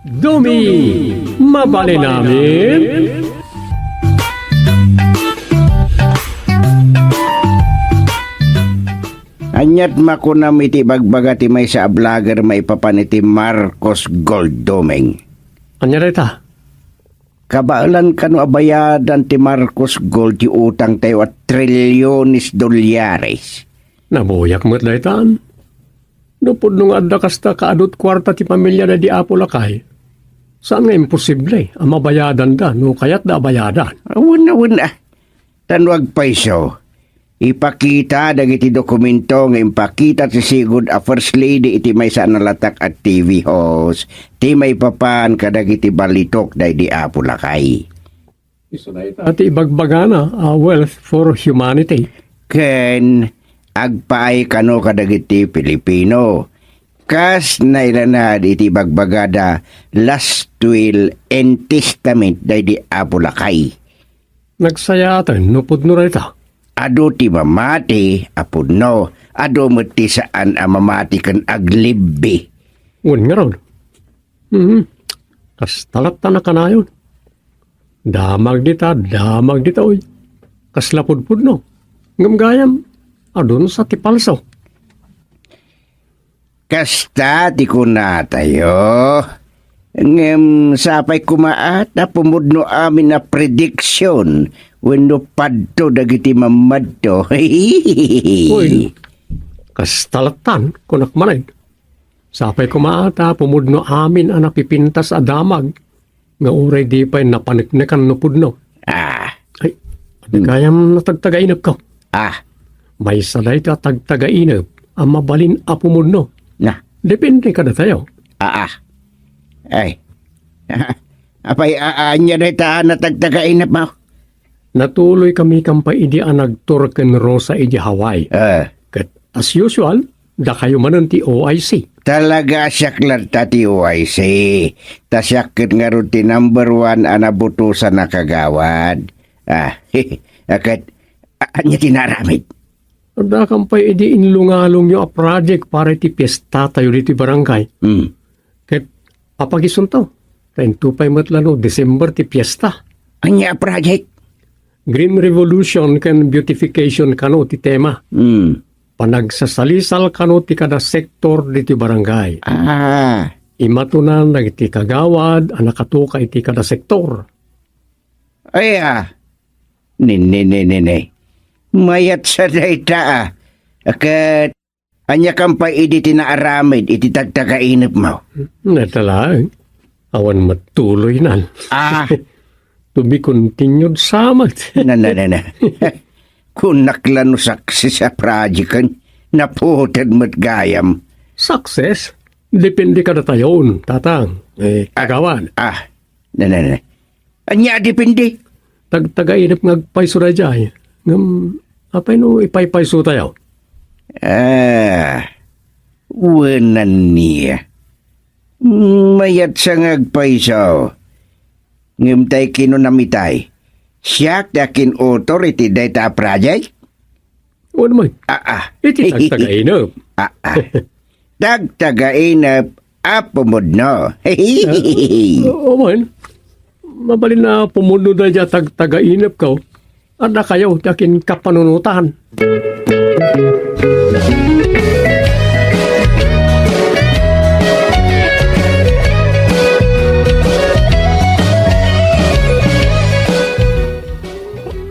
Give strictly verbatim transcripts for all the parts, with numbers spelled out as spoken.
Dumi, mabalin amin. Aniat makunam iti ibagbaga ti maysa a vlogger maipapan iti Marcos Gold, Doming? Ania dayta? Kabaelan kano a bayadan ti Marcos Gold ti utangtayo a trilyones dolyares? Nabuyak met daytan. No pudno nga adda kasta kaadut kuarta ti pamilya daydi Apo Lakay, saan nga imposible a mabayadanda no kayatda a bayadan. Awan, awan, ah. Ta no agpayso, ipakita dagiti dokumento nga impakita ti sigud a First Lady iti maysa a nalatak a T V host ti maipapan kadagiti balitok daydi Apo Lakay. Isu dayta ti ibagbagana a Wealth for Humanity. Ken agpaay kano kadagiti Filipino, kas nailanad iti ibagbagada Last Will and Testament daydi Apo Lakay. Nagsayaaten no pudno dayta. Adu ti mamati a pudno, adu met ti saan a mamati ken aglibbi. Wen ngarud. Mhm. Kasta latta a kanayon. Damag dita, damag dita, oy. Kasla pudpudno. Ngem gayam, adun sa ti palso. Kasta ti kunatayo. Ngem sapay koma a ta pumudno amin a prediction wenno padto dagiti mammadto. Uy, kasta lattan, kunak manen. Sapay koma a ta pumudno amin a napipintas a damag nga uray di pay napaneknekan no pudno. Ah. Ay, adda gayam natagtagainepko. Ah. Maysa dayta a tagtagainep a mabalin a pumudno. Na. Depende kadatayo. Ah, ah. Ay. Apay, a-, ania dayta a natagtagainepmo? Natuloy kami kan pay idi a nagtour ken Rosa idi Hawaii. Ah. Ket, as usual, dakayo manen ti O I C. Talaga a siak latta ti O I C. Ta siak ket ngarud ti number one a nabutosan a kagawad. Ah, ket, a-, ania ti naaramid? Adda kan pay idi inlungalongyo a project para iti piestatayo ditoy barangay. Hmm. Ket apagisunto, ta into pay met la no December ti piesta. Ania a project? Green Revolution ken Beautification kano ti tema. Hmm. Panagsasalisal kano ti kada sektor ditoy barangay. Ah. Imatunan dagiti kagawad a nakatuka iti kada sektor. Ay, ah. Ni, ni, ni, ni, ni. Mayat sa dayta, ah. Ket ania kan pay idi ti naaramid iti tagtagainepmo? Natalaeng. Awan met tuloynan. Ah. To be continued sa met. Na, na, na, na. Kunak la no success a project, naputed met gayam. Success? Depende kadatayon, tatang. Eh, kagawad. Ah, na, na, na. Ania a depende? Tagtagainep nga agpayso daydiay. Ngem, apay no ipaypayso tayo? Ah, wen ania. Mayat sa nga agpayso. Ngem tay kinunam itay, siak ti akin-utor iti dayta a project? Wen man. Ah, ah. Iti tagtagainep. Ah, ah. Tagtagainep a pumudno. Ah, oo man. Mabalin a pumudno daydiay a tagtagainepko. Adda kayo ti akin kapanunotan.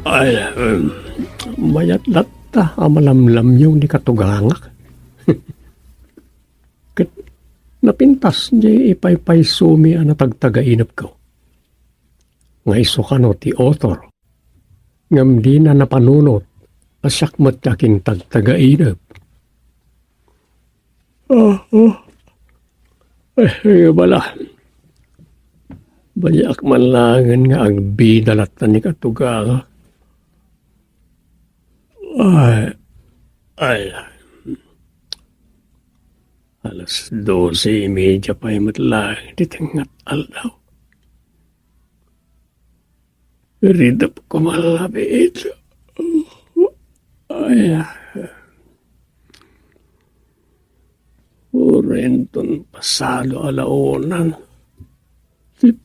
Ay, em, mayat latta a malamlamyo ni katugangak. Ket napintas diay ipaypaysomi a natagtagainepko. Nga isu kano ti author. Ngem dina napanunot a siak met ti akin tagtagainep. Ah, ah. Eh, eh, bala. Baliak man laengen nga agbida latta ni katugangak. Ay, ay. Alas dose y media pay met laeng ti tengngat aldaw. Ridep ko malabit. Ay. Uray inton pasado a la una.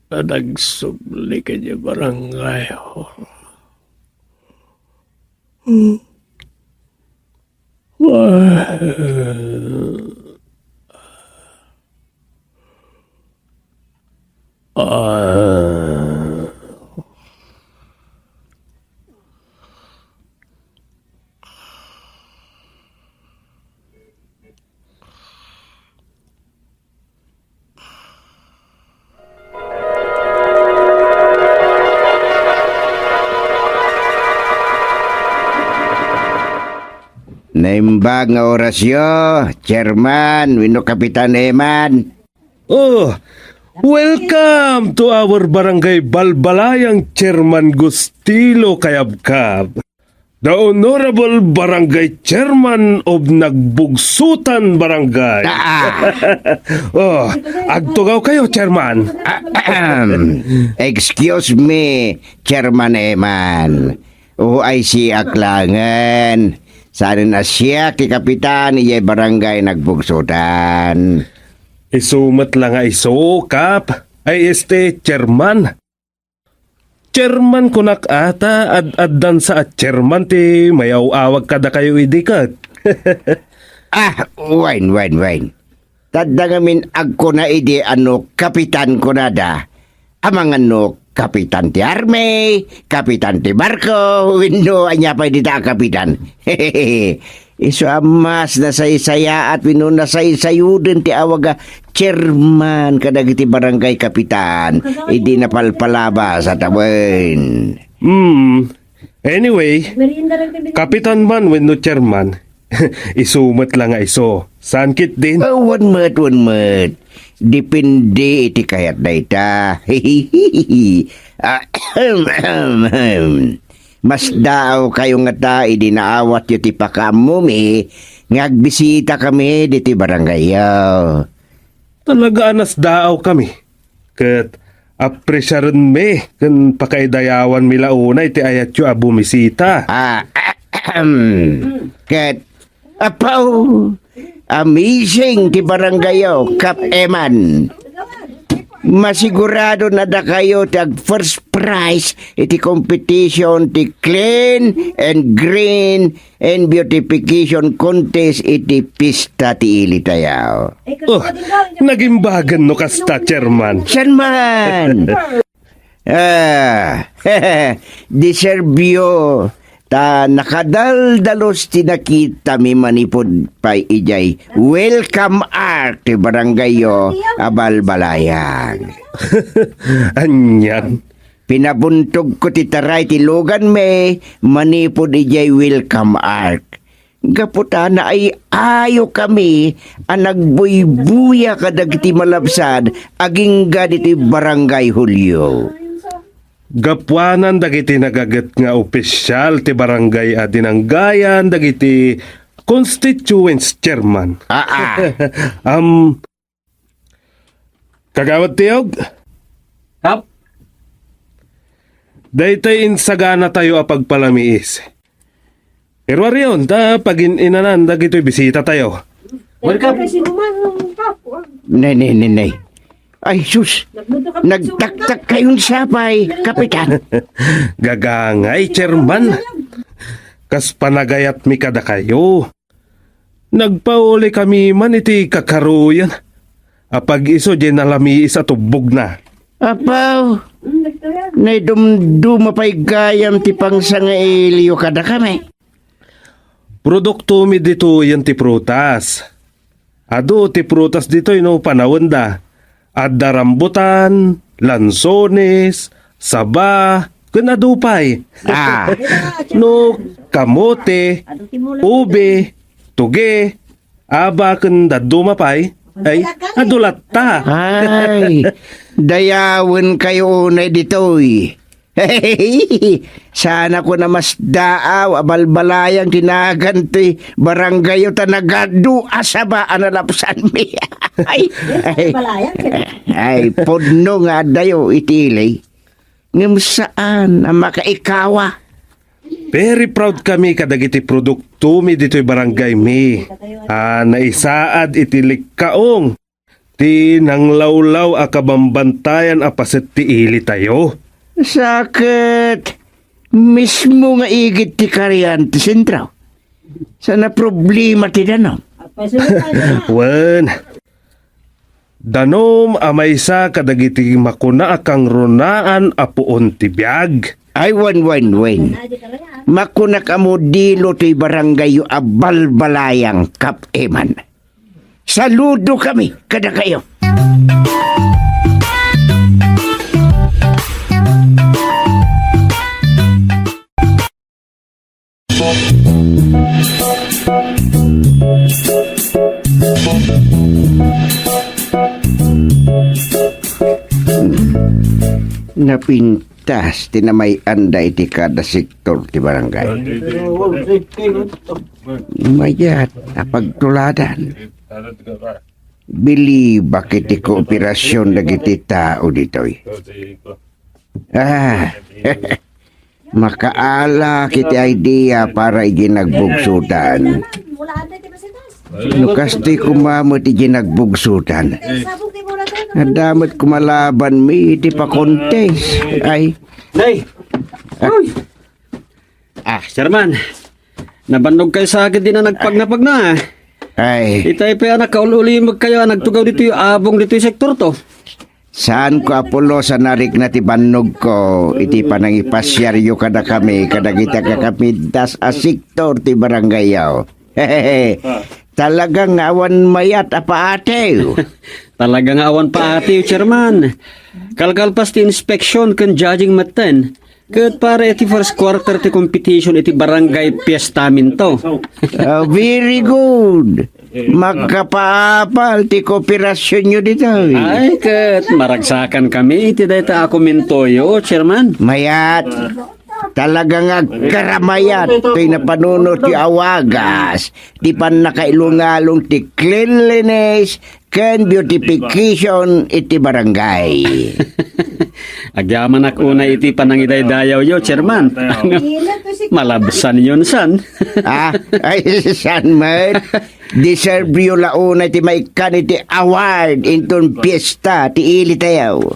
ta nagsubli iti barangay. Ah. Naimbag nga orasyo, Chairman, wenno Kapitan Eman. Oh, welcome to our Barangay Balbalayang, Chairman Gustilo Kayabkab. The Honorable Barangay Chairman of Nagbugsutan Barangay. Ah. Oh, agtugaw kayo, Chairman. Ahem. Excuse me, Chairman Eman. O, ay siak langen. Saan a siak ti kapitan idiay Barangay Nagbugsutan. Isu met la nga isu, Kap. Ay, este, Chairman. Chairman kunak ata, ad-addan sa a chairman ti mayaw-awag kadakayo idi ket. Ah, wen, wen, wen. Tadda ngamin agkuna idi a no kapitan kunada. Amangan no kapitan ti army, kapitan ti barko, wenno ania pay dita a kapitan. Isu a mas nasaysayaat wenno nasaysayuden ti awag a chairman kadagiti barangay kapitan idi napalpalabas a tawen. Hmm. Anyway, kapitan man wenno chairman, isu met la nga isu. Saan ketdin? Oh, wen met, wen met. Depende iti kayat dayta. Ahem, ahem, ahem. Masdaaw kayo ngata idi naawatyo ti pakaammomi nga agbisita kami diti barangayyo. Talaga a nasdaaw kami. Ket apresiarenmi ken pakaidayawanmi la unay ti ayatyo a bumisita. Ah, ahem. Ket, apaw, amazing ti barangayyo, Kap Eman. Masigurado na dakayo ti ag first prize iti competition ti Clean and Green and Beautification Contest iti pista ti ilitayo. Oh, nagimbagan no kasta, Chairman. Sian man? Ah, deserve you. Ta nakadaldalus ti nakitami manipud pay idiay welcome ark ti barangayyo a Balbalayang. Anian? Pinabuntogko ti taray ti luganmi manipud idiay welcome ark. Gapu ta naay-ayokami a nagbuybuya kadagiti malabsad agingga ditoy Barangay Julio. Gapuanan dagiti nagaget nga opisyal ti barangay a dinanggayan dagiti constituents, Chairman. Ah, ah. Am, Kagawad Tiog? Kap? Daytoy insaganatayo a pagpalamiis. Iruarion ta pagin-inanan dagitoy bisitatayo. Welcome. Nay, nay, nay, nay. Ay, sus. Nagtaktak kayon sapay, Kapitan. Gagangay, Chairman. Kas panagayatmi kadakayo. Nagpauli kami man iti kakaruyan a pag-isu diay nalamiis a tubbogna. Apaw, naidumduma pay gayam ti pangsangailiyo kadakami. Produktomi ditoyen ti prutas. Adu ti prutas ditoy no panawenda. Adda rambutan, lansones, saba, ken adu pay. Ah. No kamote, ube, tuge, aba, ken dadduma pay. Ay, adu latta. Ay, dayawen kayo unay ditoy. Saan a kuna masdaaw a Balbalayang ti nagan ti barangayyo ta nagadu a saba a nalapsanmi. Ay, ay, ay, pudno nga addayo iti ili. Ngem saan a makaikawa. Very proud kami kadagiti produktomi ditoy barangaymi a naisaad iti likkaong. ti nanglawlaw a kabambantayan a paset ti ilitayo. Sa ket mismo nga igid ti karian ti sentro. Saan a problema ti danom? Wen, danom a maysa kadagiti makuna a kangrunaan a puon ti biag. Ay, wen, wen, wen. Makunak a modelo toy barangayyo a balbalayang, Kap Eman. Saludo kami kadakayo. Napintas ti namay-anda iti kada sektor ti barangay. Mayat a pagtuladan. Bilibak iti kooperasyon dagiti tao ditoy. Ah, makaalak iti idea para iti nagbugsutan. No kastoy koma met iti nagbugsutan, adda met kumalabanmi iti pakontes. Ay. Nay! Ah. Uy! Ah, Chairman, nabannogkayo sa ket di na nagpagnapagna, ah. Ay. Itay pay a nakaul-ulimegkayo a nagtugaw ditoy abong ditoy sektor to. Saanko a pulos a narikna ti bannogko iti panangipasiaryo kadakami kadagiti agkakapintas a sektor ti barangayyo. Talaga nga awan mayat a paatiw. Talaga nga awan paatiw, Chairman. Kalkalpas ti inspeksiyon ken judging metten, ket para iti first quarter ti competition iti barangay fiestaminto. Ah, very good. Makapaapal ti kooperasyonyo ditoy. Ay, ket maragsakan kami iti dayta a komentoyo, Chairman. Mayat. Talaga nga agkaramayat toy napanunot ti awagas ti pannakailungalong ti cleanliness ken beautification iti barangay. Agyamanak unay iti panangidaydayawyo, Chairman. Malabsanyon san. Ah, ay, san met? Deserve yo la unay ti maikkan iti award inton fiesta ti ilitayo.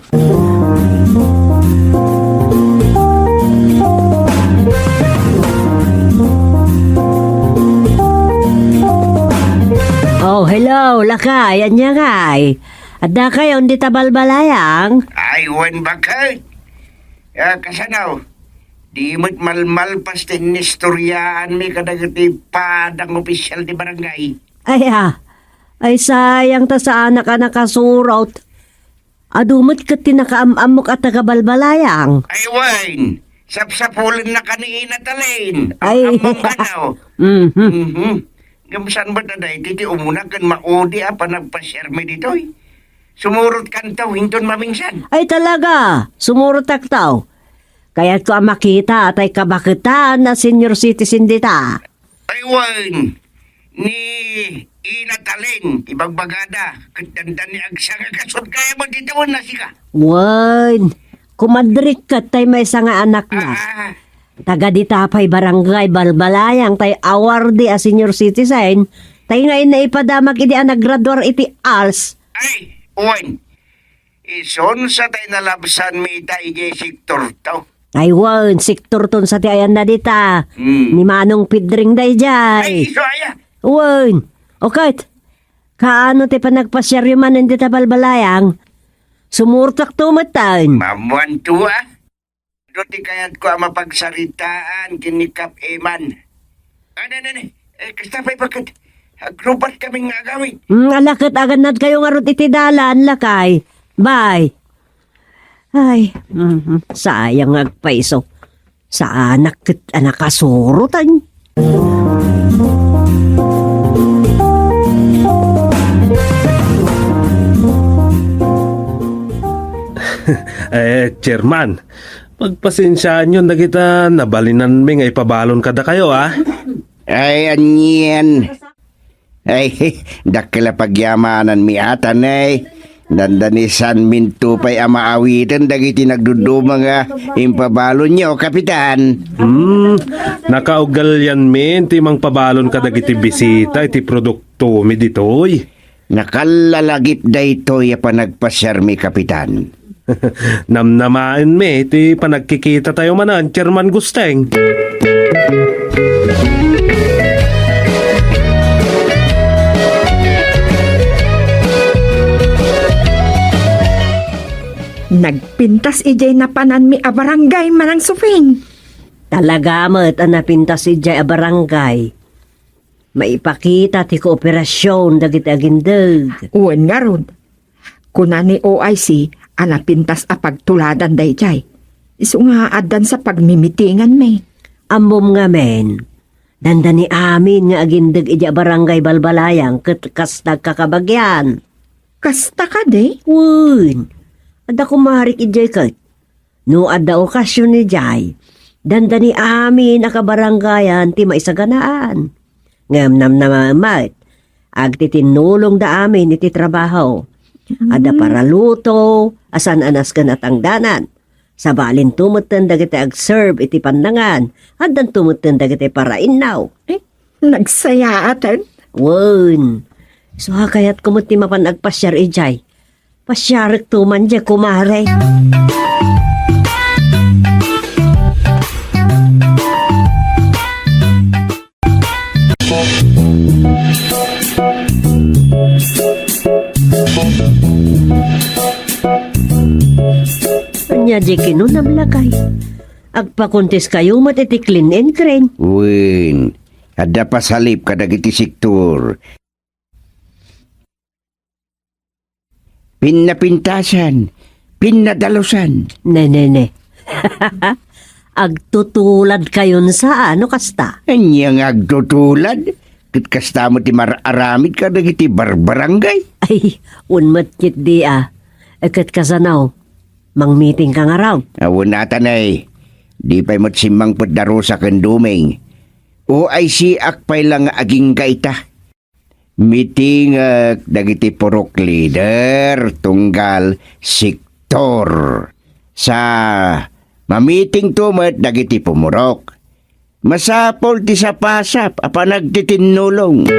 Oh, hello, lakay, ania ngay? Addakayon dita balbalayang? Ay, wen, baket. Ah, kasano? Di met malmalpas ti inistoryaanmi kadagiti padang opisyal ti barangay. Ay, ah. Ay, sayang ta saanak a nakasurot. Adu met ket ti nakaam-ammok a taga-balbalayang. Ay, wen. Sapsapulennaka ni Ina Talin. Ay. Am-, ammom kano? Mhm. Mhm. Ngem saan met a daytoy ti umuna ken maudi a panagpasiarmi ditoy? Sumurotkanto inton mamingsan. Ay, talaga, sumurotakto. Kayatko a makita tay kabaketan a senior citizen dita. Ay, wen, ni Ina Talin, ibagbagada, ket dandani agsangagason kaya mo dita wen nasika. Wen, kumadrik ket tay maysa nga anakna. Ah. Taga dita pay barangay Balbalayang tay awardee a senior citizen, tay nga inna ipadamag idi a naggraduar iti als. Ay, wen. Isun sa tay nalabsanmi ita idiay sektor to. Ay, wen, sektor ton sa ti ayanna dita. Hmm. Ni Manong Pedring daydiay. Ay, isu aya. Wen, o ket, kaano ti panagpasiaryo manen dita balbalayang? Sumurtakto metten. Mammuan tua. Adu ti kayatko a mapagsaritaan ken ni Kap Eman. Ane, ane, ane. Eh, kasta pay baket. Agrubat kami nga agawid. Mm, ala ket agannadkayo ngarud iti dalan, lakay. Bye. Ay, mhm, sayang nga agpayso. Saanak ket a nakasurotan. Eh, Chairman, pagpasensiaanyon dagita nabalinanmi nga ipabalon kadakayo, a? Ay, anian. Ay, dakkel a pagyamananmi ata, nay. Dandani san minto pay a maawiten dagiti nagduduma nga impabalonyo, Kapitan. Hmm, nakaugalianmin ti mangpabalon kadagiti bisita iti produktomi ditoy. Nakallalagip daytoy a panagpasiarmi, Kapitan. Namnamaenmi ti panagkikitatayo manen, Chairman Gusteng. Nagpintas idiay napananmi a barangay, Manang Suping. Talaga met a napintas idiay a barangay. Maipakita ti kooperasion dagiti agindeg. Wen ngarud, kuna ni O I C a napintas a pagtuladan daydiay. Isu nga addan sa pagmimitinganmi. Ammom ngamin, dandani amin nga agindeg idiay barangay balbalayang ket kasta agkakabagian. Kasta kadi? Wen, adda kumarik idiay ket. No adda okasion idiay, dandani amin a kabarangayan ti maisaganaan. Ngem namnamaen met, agtitinnulongda amin iti trabaho. Adda paraluto a saan a nasken a tangdanan. Sabalinto metten dagiti agserve iti pannangan, addanto metten dagiti parainnaw. Eh, nagsayaaten? Wen, isu a kayatko met ti mapan agpasiar idiay. Pasiarekto man diay, kumare. Ania diay kinunam, lakay? Agpakonteskayo met iti Clean and Green. Wen, adda pasalip kadagiti sektor. Pinnapintasan, pinnadalusan. Ne, ne, ne. Agtutuladkayon sa, no kasta? Ania nga agtutulad? Ket kasta met ti mar-aramid kadagiti barbarangay. Ay, wen met ketdi a. E, ket kasano? Mangmitingka ngarud? Awan ata, ne. Di pay met simmangpet darusa ken Doming. O I C ak pay la nga agingga ita. Mitingek dagiti purok leader tunggal sektor. Sa mamitingto met dagiti pumurok. Masapul ti sapasap a panagtitinnulong.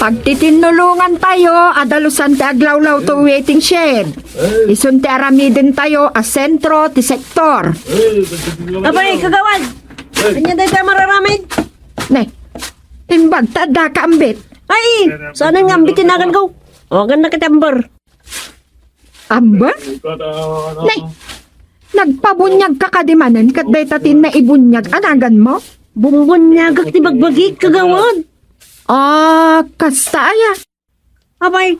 Pagtitinnulongan tayo a dalusan ti aglawlaw to waiting shed. Isun ti aramiden tayo a sentro ti sektor. Abay, kagawad! Ania dayta a mararamid? Ne, imbag ta adda ka ambit. Ay, saan nga ambit ti nagan ko? Awagan na kita amber. Amber? Ne, nagpabuniag ka kadi manen ket dayta ti naibunyag a nagan mo? Bumbuniagak ti bagbagik, kagawad. Ah, kasta aya. Abay,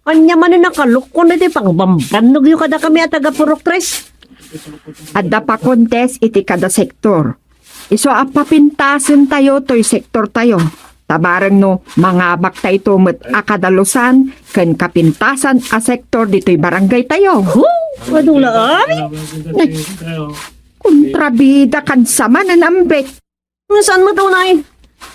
ania manen a kalukon iti pangbambannogyo kadakami a taga Purok Tres? Adda pa contest iti kada sektor. Isu a papintasentayo toy sektortayo. Ta bareng no mangabaktayo met a kadalusan ken kapintasan a sektor ditoy barangaytayo. Hu! Adu la, ay! Kontrabida kan sa manen ambit. Nga saan met unay?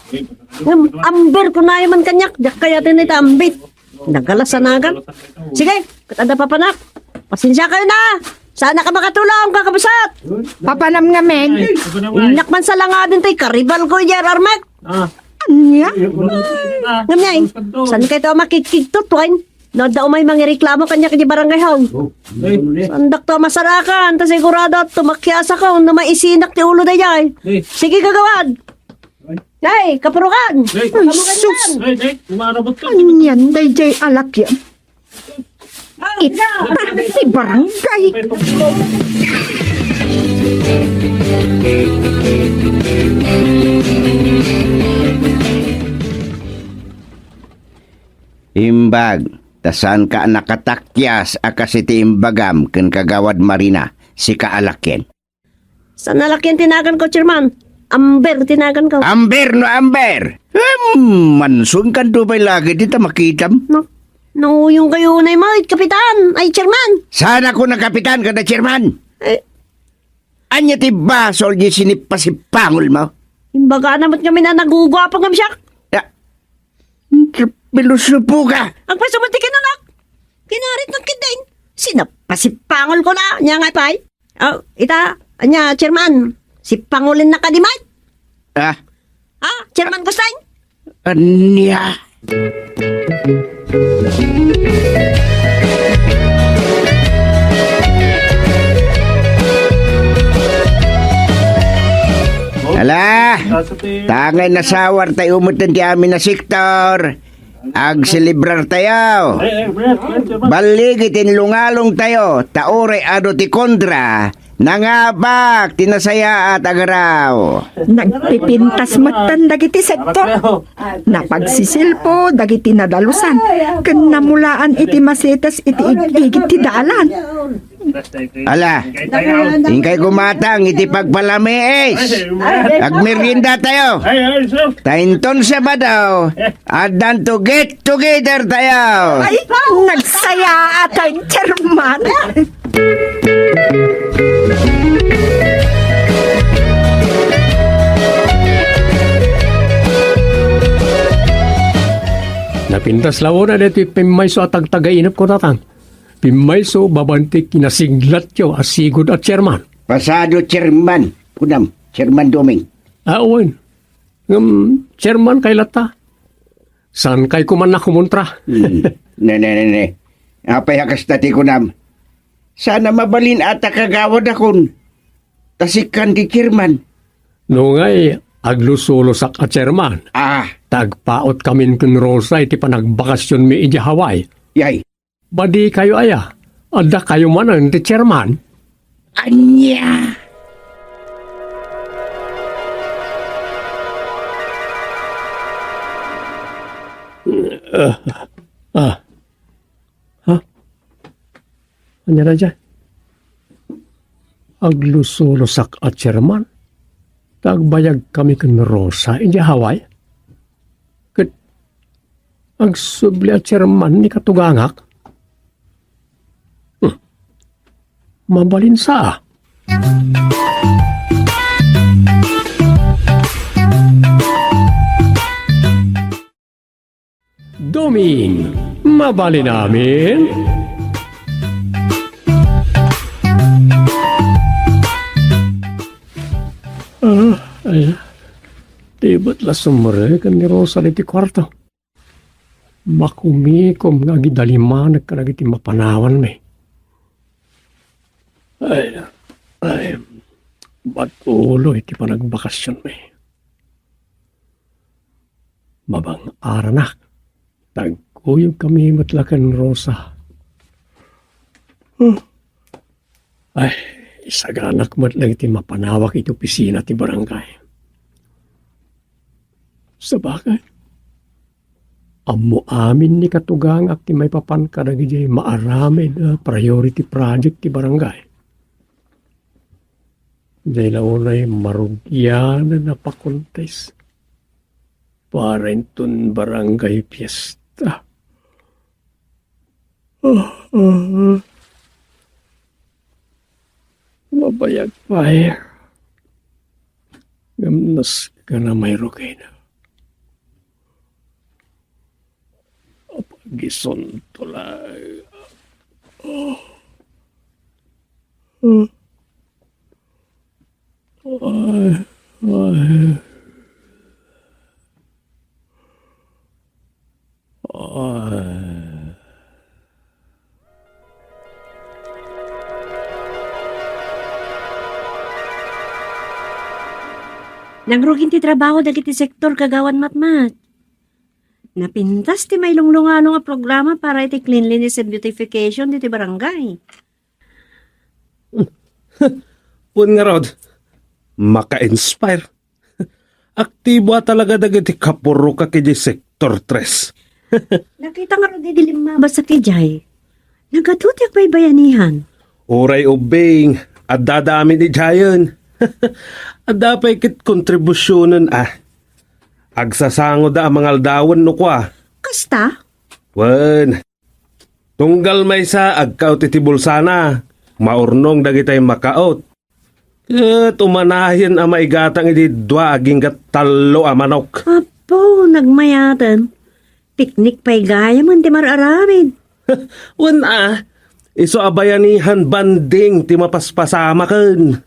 Ngem, amber ko na man kaniak, diak kayat iti ambit. Nagala sa nagan. Sige, ket adda papanak. Pasensiakayo na. Saan ka makatulong, kakabsat? Papanam ngamin. Innak man sa langaden tay karibal ko, Jer Armek. Ah. Ania? Ngem, ay, saan kayo to makikigtutwain? No, adda umay mangireklamo kaniak iti barangay hall. Oh, eh. Sandak to masarakan, ta sigurado tumakyasako no maisinak ti ulo daydiay. Eh. Sige, kagawad. Ay, kapurukan. Eh. Ay, sus! Ay, eh, umarabot ka. Anian daydiay alak yan. Ita ti barangay. Imbag, ta saanka a nakatakyas a kas iti imbagam ken Kagawad Marina, sika a lakien. Saan a lakien ti nagan ko, Chairman. Amber ti nagan ko. Amber no amber! Hmm, mansuenkanto pay lagi dita makitam. No, nauyong kayo unay mo, Kapitan. Ay, Chairman. Saan ako nang Kapitan kada Chairman? Eh. Anya ti basol di sinipasipangol mo? Imbagana met ngamin a naguguapo ngem siak. Ya. Pilosopo ka. Agpasumat ti kinanak. Kinarit ng kidain. Sino, pasipangol ko na, nya nga pay? Oh, ita, anya, chairman, sipangulen na ka di, Mike? Ah? Ha? Chairman Gusting? Ania? Ala, tangay nasawar tayo umeten ti amin a sektor. Agselebrar tayo. Balligi ti lungalong tayo, ta uray adu ti kontra, nangabak ti nasayaat a garaw. Nagpipintas metten dagiti sektor. Napagsisilpo dagiti nadalusan ken namulaan iti masetes iti ig-igid ti dalan. Ala, inkay gumatang iti pagpalamiis. Agmerienda tayo. Ta inton Sabado, addanto get together tayo. Ay, nagsayaat, chairman. Napintas la unay daytoy pimmayso a tagtagainep ko, tatang. Pimmayso babaen ti kinasiglatyo a sigud a chairman. Pasado, chairman. Kunam, Chairman Doming. Ah, wen. Ngem, chairman kay latta. Saan kay kuman a kumontra? Hmm. Ne, ne, ne, ne. Apay a kasta ti kunam? Sana mabalin a ta kagawadakon. Ta sikan ti chairman. No ngay, aglusolosak a chairman. Ah. Ta agpautkamin ken Rosa iti panagbakasionmi idiay Hawaii. Yay. Badikayo aya? Adda kayo manen ti chairman? Ania? Ah, ah. Ha? Ania daydiay? Aglusolosak a chairman? Ta agbayagkami ken Rosa idiay Hawaii? Ket agsubli a chairman ni katugangak? Hmm. Mabalin sa. Doming, mabalin amin? Ah, ay, di met la sumrek ni Rosa ditoy kuarto. Makumikom nga agidalimanek kadagiti mapanawanmi. Ay, ay, batulo iti panagbakasionmi. Mabang-aranak, tagkuyogkami met la ken Rosa. Huh. Ay, isaganak met lang iti mapanawak iti opisina ti barangay. Sabagay, ammo amin ni katugangak ti maipapan kadagiti maaramid a priority project ti barangay. Diay la unay marugianan a pakontes para inton barangay fiesta. Ah, ah, ah. Mabayag pay. Ngem nasken a mairugina. Apagisunto la. Ah. Ah. Ay, ay. Ay. Nangrugin ti trabaho dagiti sektor, Kagawad Matmat. Napintas ti mailunglungalong a programa para iti cleanliness and beautification diti barangay. Wen ngarud, maka-inspire. Aktibo a talaga dagiti kapurok a idiay Sector tres. Nakita ngarud idi limmabas a idiay. Nagadu ti agbaybayanihan. Uray ubbing, adda amin idiayen. Adda pay ket kontribusionen a. Agsasangoda a mangaldawen no kua. Kasta? Wen. Tunggal maysa, agkaot iti bulsana. Maurnong dagitay makaot. Ket umanayen a maigatang iti dua agingga tallo a manok. Apo, nagmayaten. Piknik pay gayamen ti mar-aramid. Wen a, Isu a bayanihan banding ti mapaspasamaken.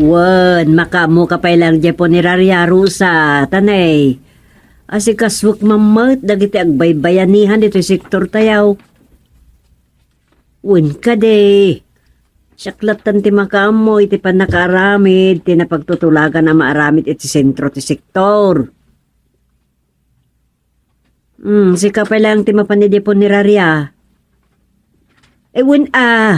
Wen, makaammoka pay laeng diay punerarya, Rosa, ta ne, asikasuek man met dagiti agbaybayanihan ditoy sektortayo. Wen kadi, siak lattan ti makaammo iti pannakaaramid ti napagtutulagan a maaramid iti sentro ti sektor. Hmm, sika pay laeng ti mapan idiay punerarya. Eh, wen a.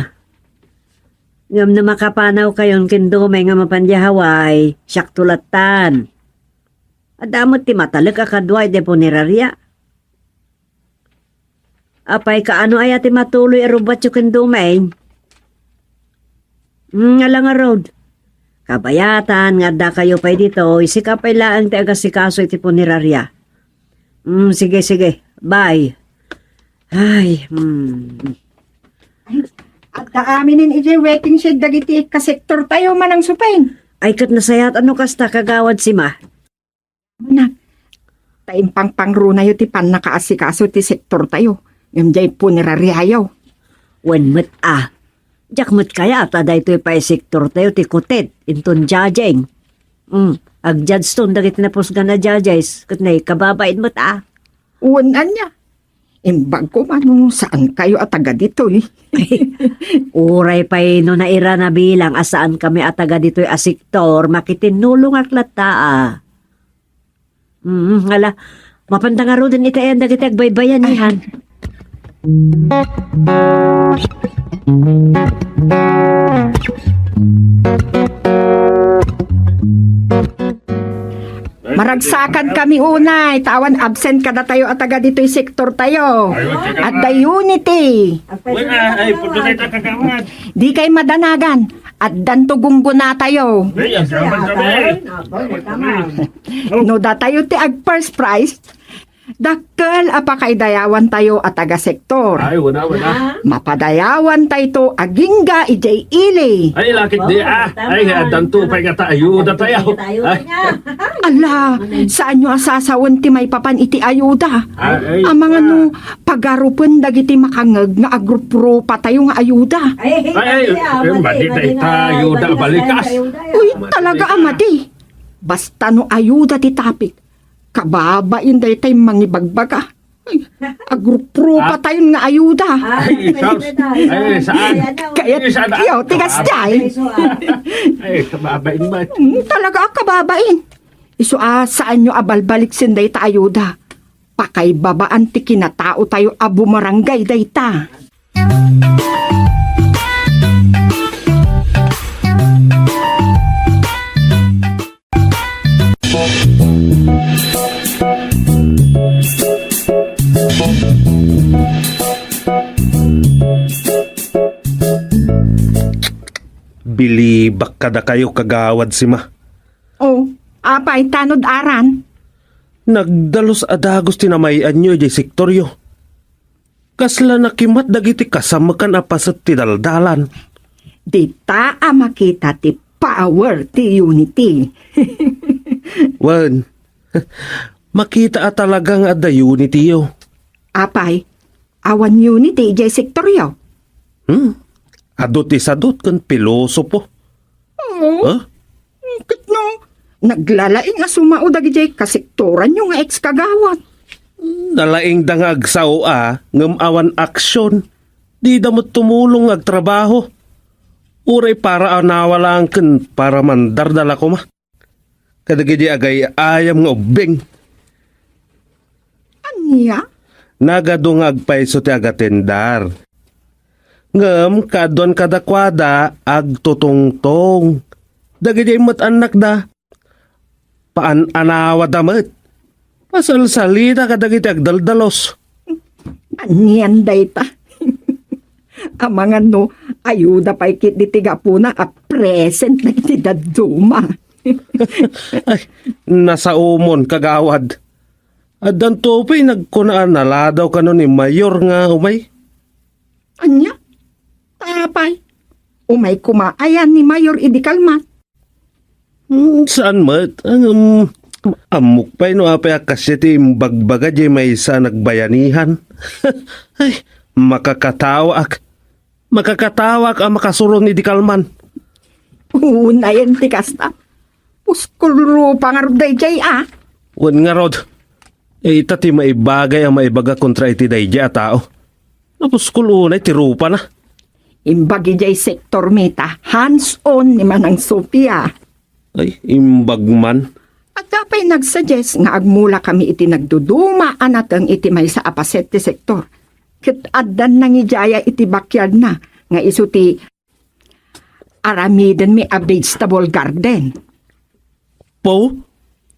Ngem no makapanawkayon ken Dumay nga mapan idiay Hawaii, siakto lattan. Adda met ti matalek a kadua idiay punerarya. Apay, kaano aya ti matuloy a rubatyo ken Dumay? Hmm, ala ngarud. Kabayatan nga addakayo pay ditoy, sika pay laeng ti agasikaso iti punerarya. Hmm, sige, sige. Bye. Ay, hmm. Ay, adda aminen idiay waiting shed dagiti kasektortayo, Manang Supeng. Ay, ket nasayaat no kasta, Kagawad Sima. Anak, ta impangpangrunayo ti pannakaasikaso ti sektortayo, ngem diay puneraryayo. Wen met a, diak met kayat a daytoy pay sektortayo ti kutit inton judging. Mm, agjudgeton dagiti napusgan a judges, ket ne, kababain met a. Wen ania? Imbag koma no saankayo a taga ditoy. Uray pay no nairana bilang a saankami a taga ditoy a sektor, makitinnulongak latta a. Mm, ala, mapanda ngaruden iti ayan dagiti agbaybayanihan. Maragsakan kami unay, ta awan absent kadatayo a taga ditoy sektortayo. Adda unity. Wen a, ay, pudno tayo, Kagawad. Di kay madanagan. Addanto gunggonatayo. Ay, agraman kami. No datayo ti ag first prize, dakkel a pakaidayawantayo a taga-sektor. Ay, wala, wala. Mapadayawantayto agingga idiay ili. Ay, lakit di, ah. Ay, addanto pay nga ta ayuda tayo. Ay. Ala, saanyo a sasawen ti maipapan iti ayuda? Ay, ay, Amangan no, pagarupen dagiti makangeg nga agruprupa tayo nga ayuda. Ay, ay, ay, madi, madi, madi, ayuda, balikas. Uy, talaga a madi. Basta no ayuda ti topic, kababain daytay mangibagbaga. Ay, agruprupa tayon nga ayuda. Ay, saan? Kayat iyo, tigas jay. Ay, kababain man. Mm, talaga a kababain. Isu a saanyo a balbaliksen dayta ayuda. Pakaibabaan ti kinataotayo a bumarangay dayta. Bilibak kadakayo, Kagawad Sima. Oh, apay, tanod aran? Nagdalus a dagus ti namay-anyo idiay sektoryo. Kasla nakimat dagiti kasamekan a paset ti daldalan. Dita a makita ti power ti unity. Wen, makita a talaga nga adda unity yo. Apay, awan unity idiay sektoryo? Hmm? Adu ti sadut ken pilosopo. Oo. Huh? Ket no, naglalaing a sumao dagidiay kasektoranyo nga ex-kagawad. Nalaingda nga agsao a, ngem awan aksyon. Dida met tumulong nga agtrabaho. Uray para a nawalaang ken para mandardala koma. Kadagidi agay-ayam nga ubbing. Ania? Nagadu nga agpayso ti agatendar. Ngem kaaduan kadakuada agtutungtong. Dagidi met annakda, paan-anawada met. Pasalsalita kadagiti agdaldalos. Anian dayta? Amangan no, ayuda pay ketdi ti gapuna a present dagiti dadduma. Ay, nasaomon, kagawad. Addanto pay nagkuna a naladaw kano ni Mayor nga umay. Ania? Apay? Umay koma ayan ni Mayor idi kalman. Hmm, saan met? Ngem, ammok pay no apay a kasia ti imbagbaga diay maysa a nagbayanihan. Ay, makakatawaak. Makakatawaak a makasuron idi kalman. Unayen ti kasta. Puskol rupa ngarud daydiay a. Wen ngarud, ita ti maibagay a maibaga kontra iti daydiay a tao. Napuskol unay ti rupana. Imbag idiay sektor mi ta hands-on ni Manang Sofia. Ay, imbag man. Adda pay nagsuggest nga agmula kami iti nagduduma a nateng iti maysa a paset ti sektor. Ket addan nangidiaya iti backyard na nga isu ti aramidenmi a vegetable garden. Po,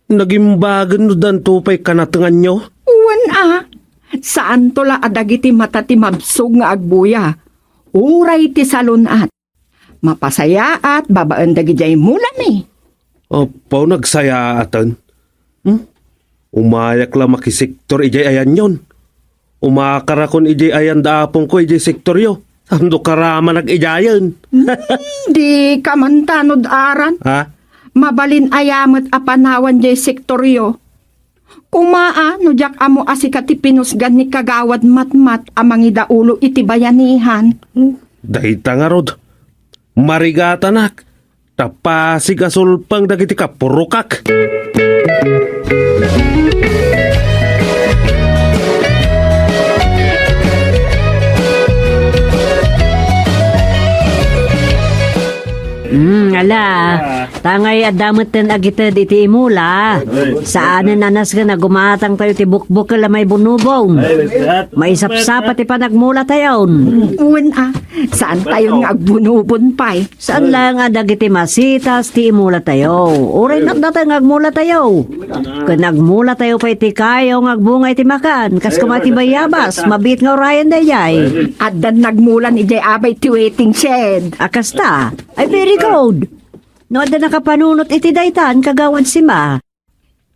nagimbagen no danto pay kanatenganyo? Wen a, saanto la a dagiti mata ti mabsog nga agbuya. Uray ti salun-at. Mapasayaat babaen dagidiay mulami. Apo, nagsayaaten. Hmm? Umayak la makisektor idiay ayanyon. Umakarakon idiay ayan da apongko idiay sektoryo. Ando karamanak idiayen. Hmm, di ka man tanod aran. Ha? Mabalin aya met a panawan diay sektoryo. Koma a, no diak ammo a sika ti pinusgan ni Kagawad Matmat a mangidaulo iti bayanihan. Dayta ngarud, marigatanak, ta pasig a sulpeng dagiti kapurokak. Hmm, ala. Tangay adda metten agited iti imula. Saanen a nasken a gumatangtayo ti bukbukel a maibunubon. Maisapsapa ti panagmulatayon. Wen a, saantayon nga agbunubon pay. Saan laeng a dagiti masitas ti imulatayo. Uray natnata nga agmulatayo. Ken agmulatayo pay ti kayo nga agbunga iti makan. Kas koma ti bayabas, mabiit nga urayen daydiay. Addan nagmulan idiay abay ti waiting shed. A kasta. Ay, very good. No adda nakapanunot iti daytan, Kagawad Sima.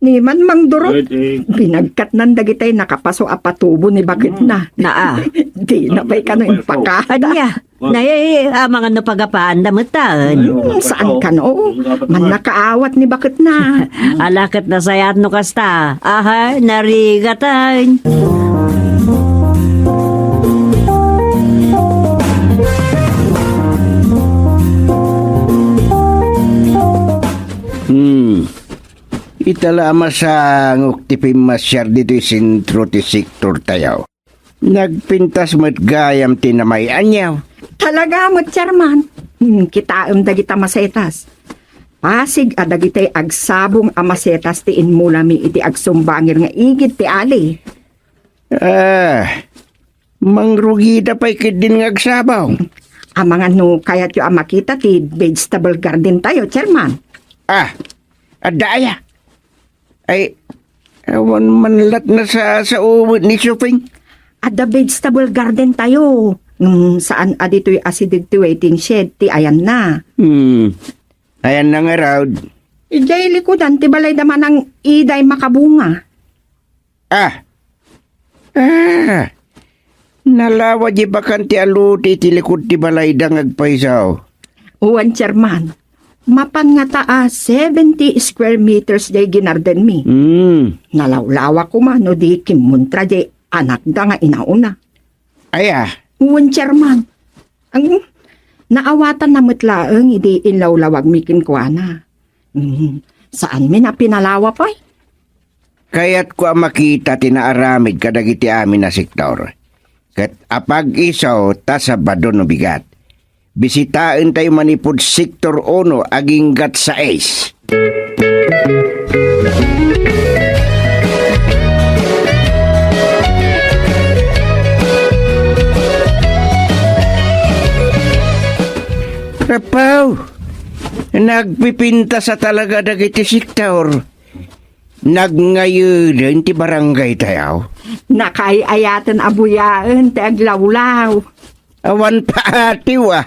Ni man Mang Durot, binagkatnan dagitay nakapaso a patubo ni baketna. Naa. Dina pay kano impakada. Ania? Nay, amangan no pagapaanda metten. Hmm, saan kano? Mannakaawat ni baketna. Ala ket nasayaat no kasta. Aha, narigatan. Hmm. Ita la a masangok ti pimmasiar ditoy sentro ti sektortayo. Nagpintas met gayam ti namay-anyo. Talaga met, Chairman. Hmm, kitaem dagita masetas. Pasig a dagitay agsabong a masetas ti inmulami iti agsumbangir nga igid ti ali. Ah, mangrugida pay ketdin nga agsabong. Amangan no kayatyo a makita ti vegetable garden tayo, Chairman. Ah, adda aya? Ay, awan man lat nasasaomet ni Shopping. Adda vegetable garden tayo. Ngem saan a ditoy asideg ti waiting shed ti ayanna. Hmm. Ayanna ngarud? Idiay likudan ti balay da Manang Iday Makabunga. Ah, Ah, nalawa diay bakan ti aluti iti likud ti balayda nga agpayso. Wen, Chairman. Mapan ngata a seventy square meters diay ginardenmi. Hmm. Nalawlawa koma no di kimmuntra diay anakda nga inauna. Aya? Wen, Chairman. Ang naawatanna met laeng idi inlawlawagmi kenkuana. Hmm, saanmi a pinalawa pay? Kayatko a makita ti naaramid kadagiti amin a sektor. Ket apag-iso ta Sabado no bigat. Bisitaentayo manipud Sektor uno aginggat sais. Apaw! Nagpipintas a talaga dagiti sektor. Nagngayuden ti barangaytayo. Nakaay-ayaten a buyaen ti aglawlaw. Awan paatiw a.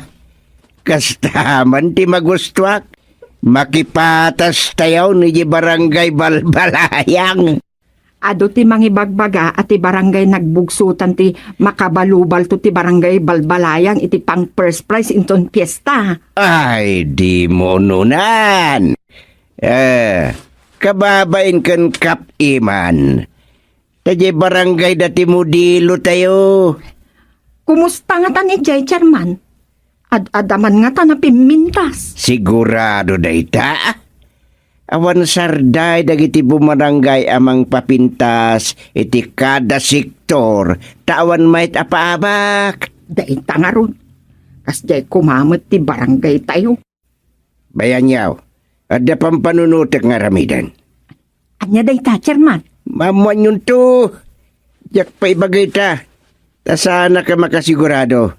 Kasta man ti magustuak. Makipatastayo idiay barangay Balbalayang. Adu ti mangibagbaga a ti barangay Nagbugsotan ti makabalubalto ti barangay Balbalayang iti pang first prize inton fiesta. Ay, dimo ununan. Eh, kababain ken Kap Iman. Ta diay barangay da ti modelo tayo. Kumusta ngata ni jay, Chairman? Ad-adda man ngata napimmintas? Sigurado dayta. Awan sarday dagiti bumarangay a mangpapintas iti kada sektor, ta awan mayat a paabak. Dayta ngarud. Kasdiay koma met ti barangay tayo. Bayanyaw, adda pampanunotek nga aramiden. Ania dayta, Chairman? Maammoanyonto. Diak pay ibagita. Ta saanak a makasigurado.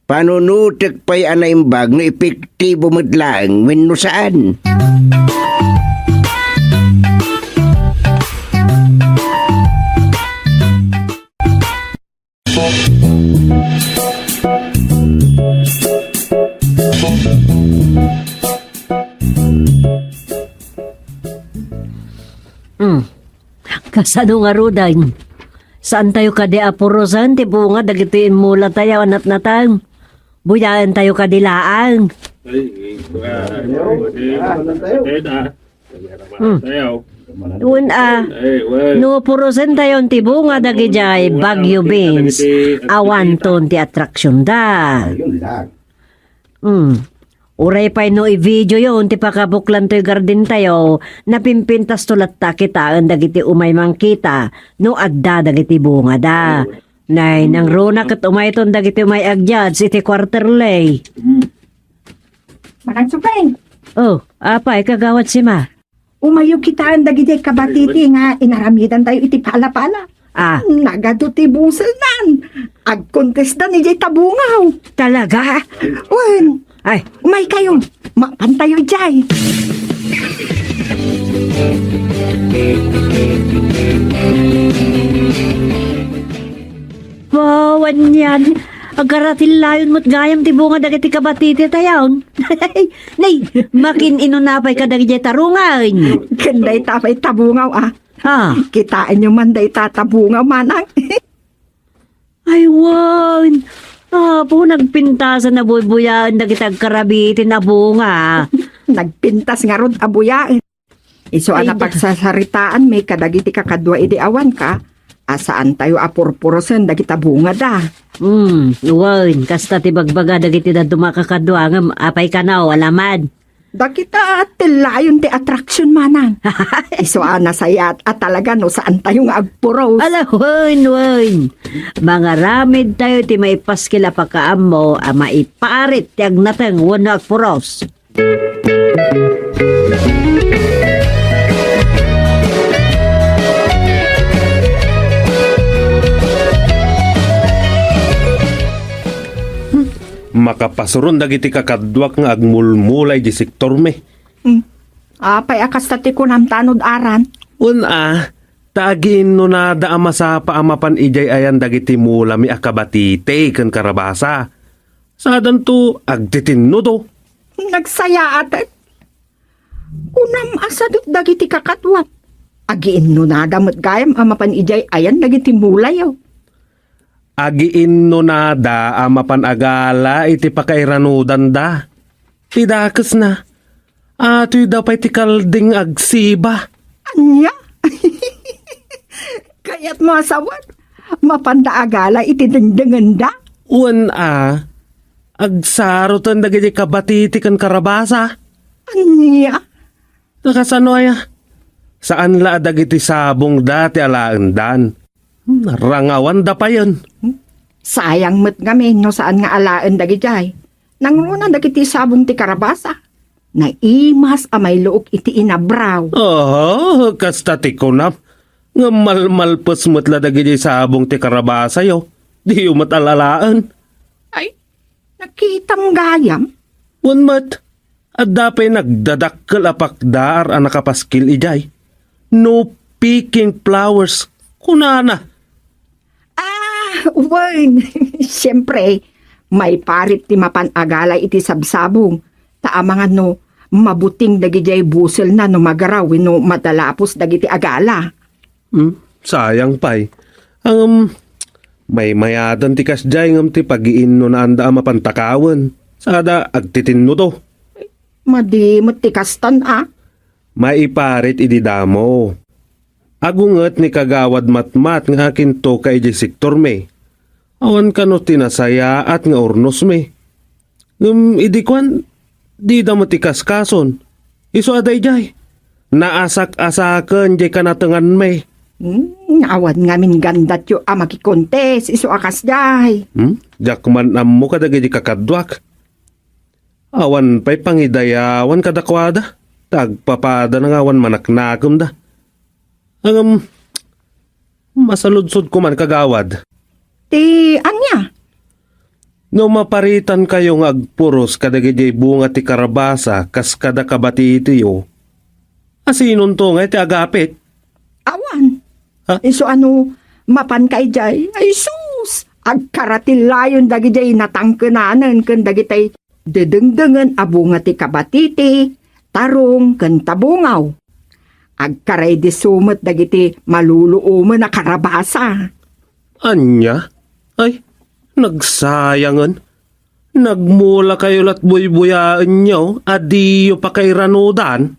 Panunotek pay a naimbag no epektibo met laeng wenno saan. Hmm. Kasano ngaruden? Saantayo kadi a purosen ti bunga dagiti immulatayo a natnateng? Buyaentayo kadi laeng? Ay, ah, eh, ah. Hmm. Wen a, no purosentayon ti bunga dagidiay Baguio beans, awanton ti atraksionda. Hmm. Uray pay no i-videoyon ti pakabuklantoy gardentayo, napimpintasto latta kitaen dagiti umay mangkita no adda dagiti bungada. Nay, nangruna ket umayton dagiti umay ag-judge iti quarterly. Manang Supeng. Oh, apay, Kagawad Sima? Umayo kitaen dagiti kabatiti nga inaramidantayo iti palapala. Ah. Nagadu ti buselnan. Agkontestan idiay tabungaw. Talaga? Wen. Ay. Umaykayo. Mapantayo idiay. Wow, anian. Agaratil layon met gayam ti bunga dagiti kabatiti tayon. Nay, makin-inuna pay kadagiti tarungan. Ken dayta pay tabungaw, ah. Ah. Kitaenyo man dayta tabungaw, manang. Ay, wen. Apo, nagpintasan a buybuyaen dagiti agkarabiti a bunga. Nagpintas ngarud a buyaen. Isu a Ay, da- napagsasaritaanmi kadagiti kakadua idi awanka, a saantayo a purpurosen dagita bungada. Hmm, wen, kasta ti bagbaga dagiti dadduma a kakadua, ngem apay kano, alaman? Dagita tellayon ti attraction, manang. Isu a nasayaat a talaga no saantayo nga agpuros. Ala, wen, wen. Mangaramidtayo ti maipaskil a pakaammo a maiparit ti agnateng wenno agpuros. Makapasuron dagiti kakaduak nga agmulmula idiay sektormi. Hmm. Apay a kasta ti kunam, Tanod Aran? Wen a, ta agiinnunada a masapa a mapan idiay ayan dagiti mulami a kabatiti ken karabasa. Sadanto agtitinnudo. Nagsayaaten. Kunam a sadut dagiti kakaduam. Agiinnunada met gayam a mapan idiay ayan dagiti mulayo. Agiinnunada a mapan agala iti pakairanudanda. Ti dakesna, atoyda pay ti kalding agsiba. Ania? Kayatmo a sawen, mapanda agala iti dengdengenda? Wen a, agsaroten dagiti kabatiti ken karabasa. Ania? Nakasano aya? Saan la a dagiti sabongda ti alaendan. Narangawanda payen. Sayang met ngamin no saan nga alaen dagidiay. Nangruna dagiti sabong ti karabasa. Naimas a mailuok iti inabraw. Oh, kasta ti kunam. Ngem malmalpes met la dagiti sabong ti karabasayo. Diyo met al-alaen. Ay, nakitam gayam? Wen met, adda pay nagdadakkel a pakdaar a nakapaskil idiay. "No picking flowers," kunana. Ah, wen, siempre, maiparit ti mapan agala iti sabsabong, ta amangan no mabuting dagidiay buselna no magaraw wenno madalapos dagiti agala. Hmm? Sayang pay. Ngem, maymayaten ti kasdiay ngem ti pagiinnunaanda a mapan takawen. Sada agtitinno to. Madi met ti kastan a. Maiparit idi damo. Agunget ni Kagawad Matmat nga akinto ka idiay sektormi. Awan kano ti nasayaat nga urnosmi. Ngem idi kuan, dida met ikaskason. Isu a daydiay. Naasak-asaken diay kanatenganmi. Hmm, awan ngamin gandatyo a makikontes isu a kasdiay. Hmm? Diak man ammo kadagiti kakaduak. Awan pay pangidayawan kadakuada. Ta agpapadana nga awan manaknakemda. Ngem, masaludsodko man, Kagawad. Ti ania? No maparitankayo nga agpuros kadagiti bunga ti karabasa kas kada kabatitiyo, asinonto ngay ti agapit? Awan. Ha? Isu a no mapanka idiay, ay sus! Agkaratilayon dagidiay natangkenanen ken dagitay dedengdengen a bunga ti kabatiti, tarong, ken tabungaw. Agkaraydiso met dagiti maluluomen a karabasa. Ania? Ay, nagsayangen. Nagmulakayo lat buybuyaenyo a diyo pakairanudan?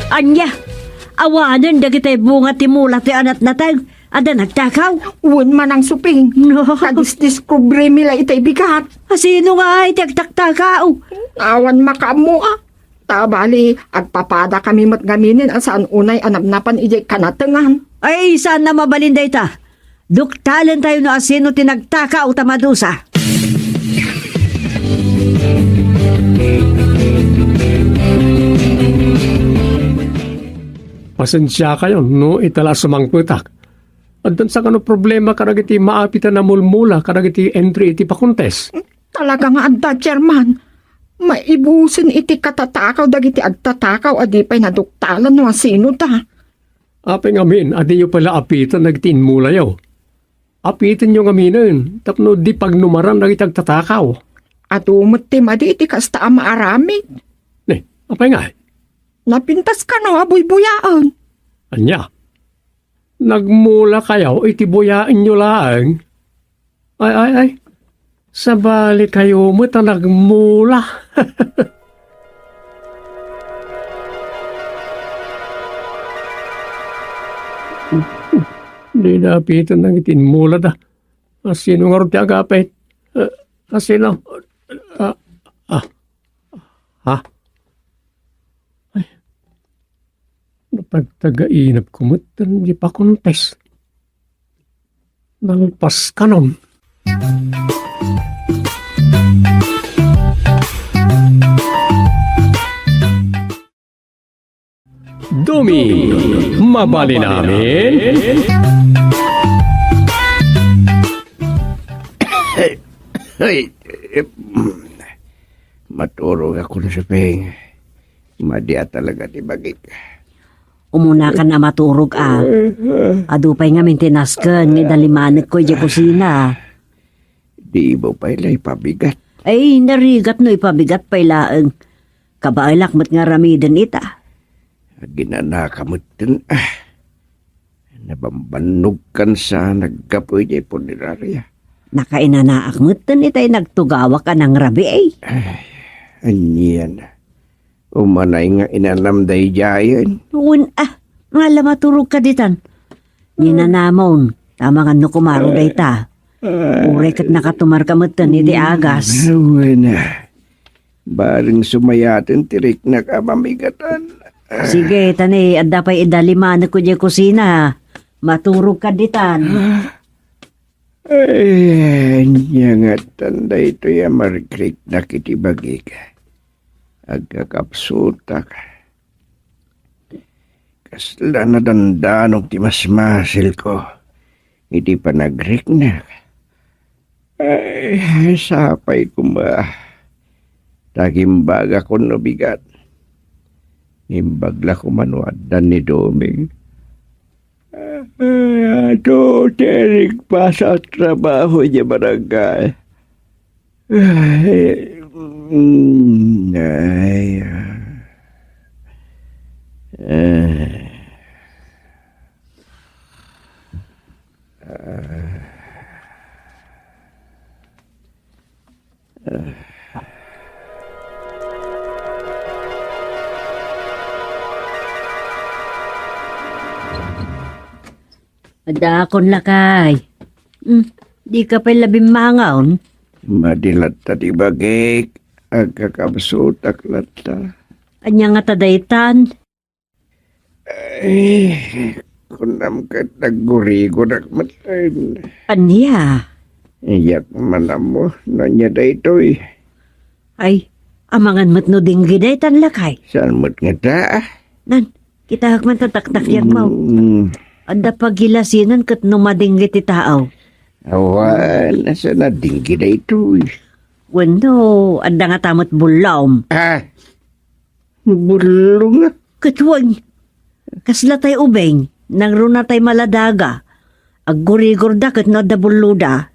Ania? Awanen dagiti bunga ti mula ti anatnateng a nagtakaw? Wen, Manang Suping. No. Kadisdiskubrimi la itay bigat. A, sino nga ay ti agtaktakaw? Awan makaammo a. Ta bali, agpapadakami met ngaminen a saan unay a napnapan idiay kanatengan. Ay, saan a mabalin dayta. Duktalentayo no asino ti nagtakaw ta madusa. Pasensiakayon no ita la a sumangpetak. Addan sa kano problema kadagiti maapiten a mulmula kadagiti entry iti pakontes? Talaga nga adda, Chairman. Maibusen iti katatakaw dagiti agtatakaw a di pay naduktalan no asino ta. Apay ngamin a diyo pay la apiten dagiti inmulayo? Apitenyo ngaminen tapno di pagnumaran dagiti agtatakaw. Adu met ti madi iti kasta a maaramid. Ne, apay ngay? Napintas kano a buybuyaen. Ania? Nagmulakayo iti buyaenyo laeng? Ay, ay, ay. Sabalikayo met a nagmula. Di napiten dagiti inmulada. Asino ngarud ti agapit? Eh, asino? Ah, ah. Ha? Ay. Napagtagainepko met ti pakontes. Nalpas kanon. Dumi, mabalin amin? Ay, maturog ako, Suping. Madi a talaga ti bagik. Umunakan a maturog a. Adu pay ngamin ti nasken nga idalimanekko idiay kusina. Dimo pay la ipabigat. Ay, narigat no ipabigat pay laeng. Kabaelak met nga aramiden ita. Aginanaka metten, ah. Nabambannogkan sa naggapu idiay punerarya. Nakainanaak metten itay nagtugawak a nangrabii. Ay, anian. Umanay nga inanam daydiayen. Wen, ah, nga la maturogka ditan. Ninanamon, tama nga no kumaro dayta. Uray ket nakatumarka metten iti agas. Wen, ah. Bareng sumayaten ti riknak a mamigatan. Sige, tani, adda pay idalimanek idiay kusina. Maturogka ditan. Ay, ania ngatan daytoy a marikriknak iti bagik? Agkakapsutak. Kasla nadandanog ti masmasilko iti panagriknak. Ay, sapay koma. Ta gimbagakon no bigat. Imbag la koma no addan ni Doming. Ay, adu ti nagpasa a trabaho idiay barangay. Ay, mm, ay, ah. Eh. Ah. Adakon, lakay. Hmm, dika pay la bimmangon? Madi latta ti bagik, agkakabsutak latta. Ania ngata daytan? Ay, kunam ket naggurigorak met. Ania? Iyak man ammo no ania daytoy. Ay, amangan met no dengge daytan, lakay. Saan met ngata? Nan, kitaek man ta taktakyakmo. Mm. Adda pagilasinan ket no madengge ti tao. Awan, asa na dengge daytoy? Wenno, adda ngata met bullom. Ah, Bullong. Ket wen, kasla tay ubing, nangruna tay maladaga. Aggurigorda ket no adda bulloda.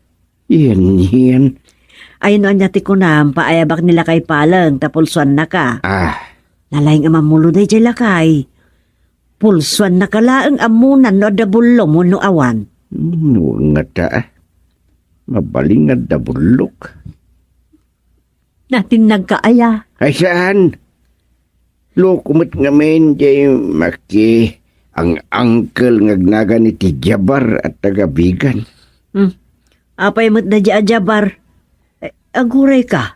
Yan, yan. Ay, no ania ti kunam, paayabak ni lakay Paleng, ta pulsuannaka. Ah. Nalaing a mammulo daydiay lakay. Pulsuannaka laeng ammonan no adda bullom wenno awan. Hmm, wen ngata. Mabalin nga adda bullok. Natinnagka aya? Ay, saan? Loko met ngamin jay maki ang uncle nga agnagan iti Jabar a taga Bigan. Hmm. Apay met da di a Jabar? Eh, agurayka.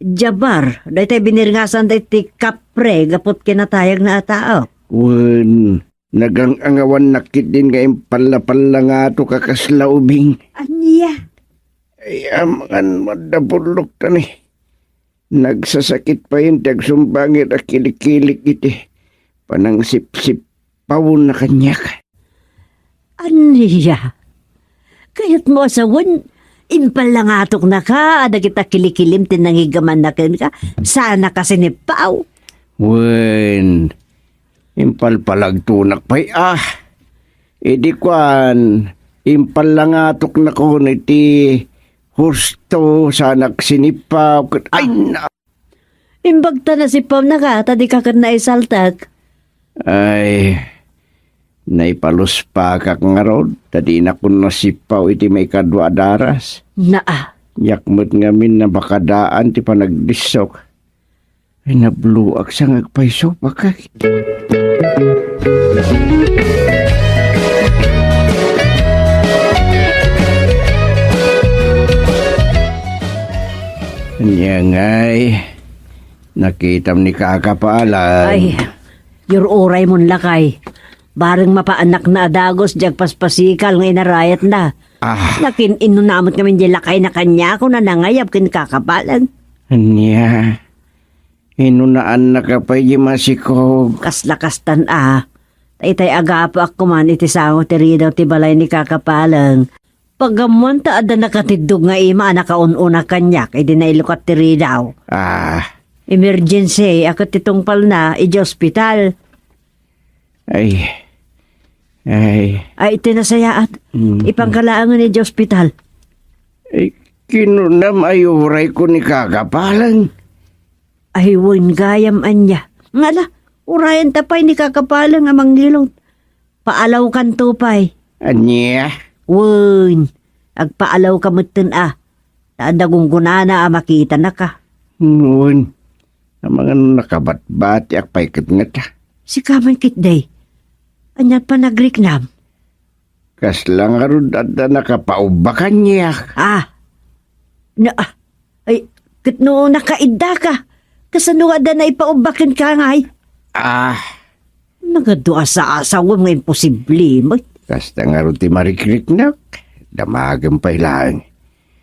Jabar, daytay biniringasan da iti kapre gapu kinatayagna a tao. Wen, nagang-angawannak ketdin nga impallapallangatok a kasla ubing. Ania? Ay, amangan mo, adda bullok ta ni. Nagsasakit payen ti agsumbangir a kilikilik iti panangsipsipawna kaniak. Ania? Kayatmo a sawen, impallangatoknaka a dagita kilikilim ti nangigamanna kenka, saannaka sinippaw? Wen, impalpalagtonak pay a. Idi kuan, impallangatoknakon iti husto, saanak sinippaw, ket, ay, na- Imbag ta nasippawnaka, ta dika ket naisaltek. Ay, naipaluspakak ngarud, ta dinakon nasippaw iti maikadua a daras. Naa. Diak met ngamin nabakadaan ti panagdissok. Ay, nabloak sa nga agpayso, bakit? Ania ngay, nakitam ni Kaka Paleng. Ay, yur-uray mon lakay. Bareng mapaannakna a dagus diay agpaspasikal nga inarayatna. Ah. Nakin-inuna met ngamin diay lakayna kaniak a nangayab ken Kaka Paleng. Ania? Inunaannaka pay di masikog. Kasla kastan a. Ta itay agapuak koman iti sango ti ridaw ti balay ni Kaka Paleng. Pagammoan ta adda nakatiddog nga ima a nakaun-una kaniak idi nailukat ti ridaw. Ah. Emergency a ket ti tungpalna idiay ospital. Ay. Ay. Ay, ti nasayaat. Mm. Ipangkalaangan idiay ospital. Ay, kinunam a urayko ni Kaka Paleng. Ay, wen gayam ania. Ngala, urayan ta pay ni Kaka Paleng a mangilong. Paalawkanto pay. Ania? Wen, agpaalawka metten a. Ta adda gunggonana a makitanaka. Wen, amangan nakabatbatiak pay ket ngata. Sika man ketdi. Aniat panagriknam? Kasla ngarud adda nakapaubbak kaniak. Ah. Na, ah. Ay, ket no nakaiddaka, kasano adda naipaubbaken ka ngay? Ah. Nagadu a saasawem nga imposible met. Kasta ngarud ti marikriknak, damagem pay laeng.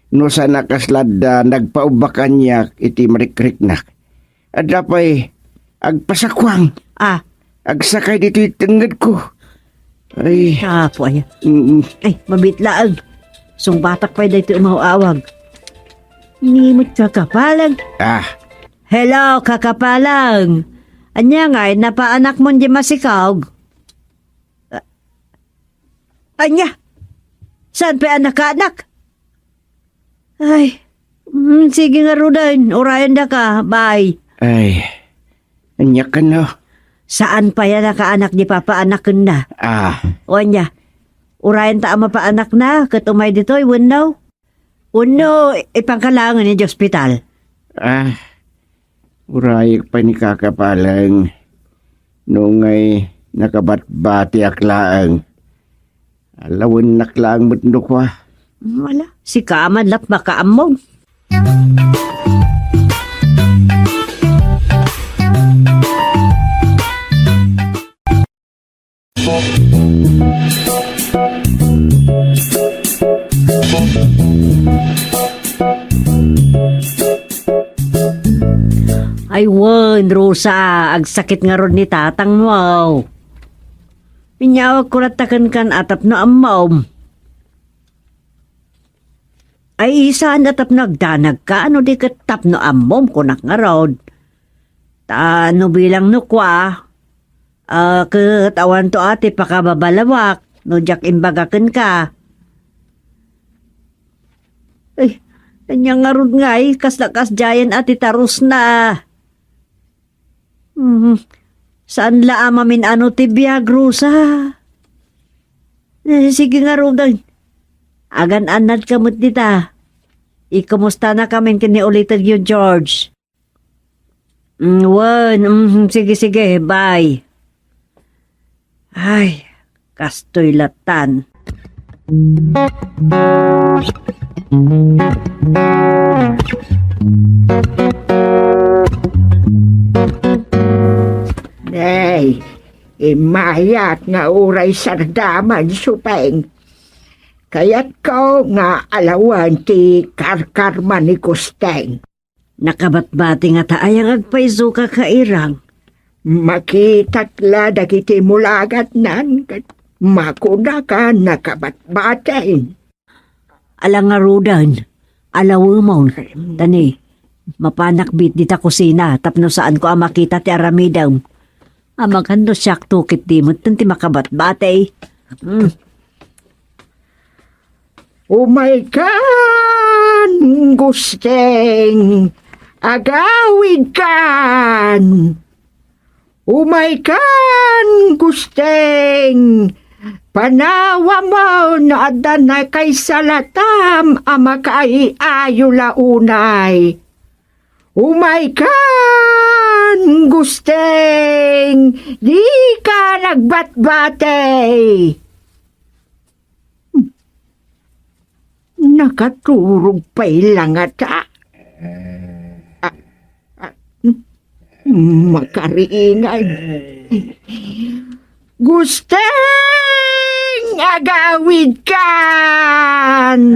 No saan a kasla adda nagpaubbak kaniak iti marikriknak, adda pay agpasakuang. Ah. Agsakay ditoy tengngedko. Ay. Apo aya. Mm. Ay, mabit laeng. Sungbatak pay daytoy umaw-awag. Ni met Kaka Paleng. Ah. Hello, Kaka Paleng. Ania ngay, napaanakmon di masikog? Ah, ania? Saan pay a nakaanak? Ay, Hmm, sige ngaruden, urayendaka, bye. Ay, ania kano? Saan pay a nakaanak di papaanakenna? Ah. O ania, urayenta a mapaanakna, ket umay ditoy, wenno? Wenno, ipangka laengen iti ospital? Ah, urayek pay ni Kaka Paleng. Nungay nakabatbatiak laeng. Alawennak laeng met no kua. Wala, sika man la't makaammom. Ay wen, Rosa, agsakit ngarud ni tatangmo. Inyawagko latta kenka a tapno ammom. Ay, saan a tapno agdanagka, no di ket tapno ammom, kunak ngarud. Ta no bilang no kua, ah, ket awanto a ti pakababalawak, no diak imbaga kenka. Ay, ania ngarud ngay, kasla kasdiayen a ti tarusna. Hmm, saan la a mamin-ano ti biag, Rosa? Eh, sige ngaruden. Agan-annadka met dita. Ikamustanakamin ken ni ulitedyo, George. Mm, wen, mm, sige, sige, bye. Ay, kastoy latan. Nay, immayat nga uray sardamon, Supeng. Kayatko nga alawan ti karkarma ni Gusteng. Nakabatbati ngata aya nga agpayso ka, Kairang? Makitak la dagiti mulagatnan ket makunaka nakabatbati. Ala ngaruden, alawemon, tani, mapanak bit dita kusina tapno saanko a makita ti aramidem. Amangan no siak to ket di metten ti makabatbati. Hmm. Umaykan, Gusteng! Agawidkan! Umaykan, Gusteng! Panawamon no adda nakaisalatam a makaayayo la unay. Umaykan, Gusteng! Dika nagbatbati! Nakaturog pay la ngata. Ah, ah, makariingay. Gusteng, agawidkan!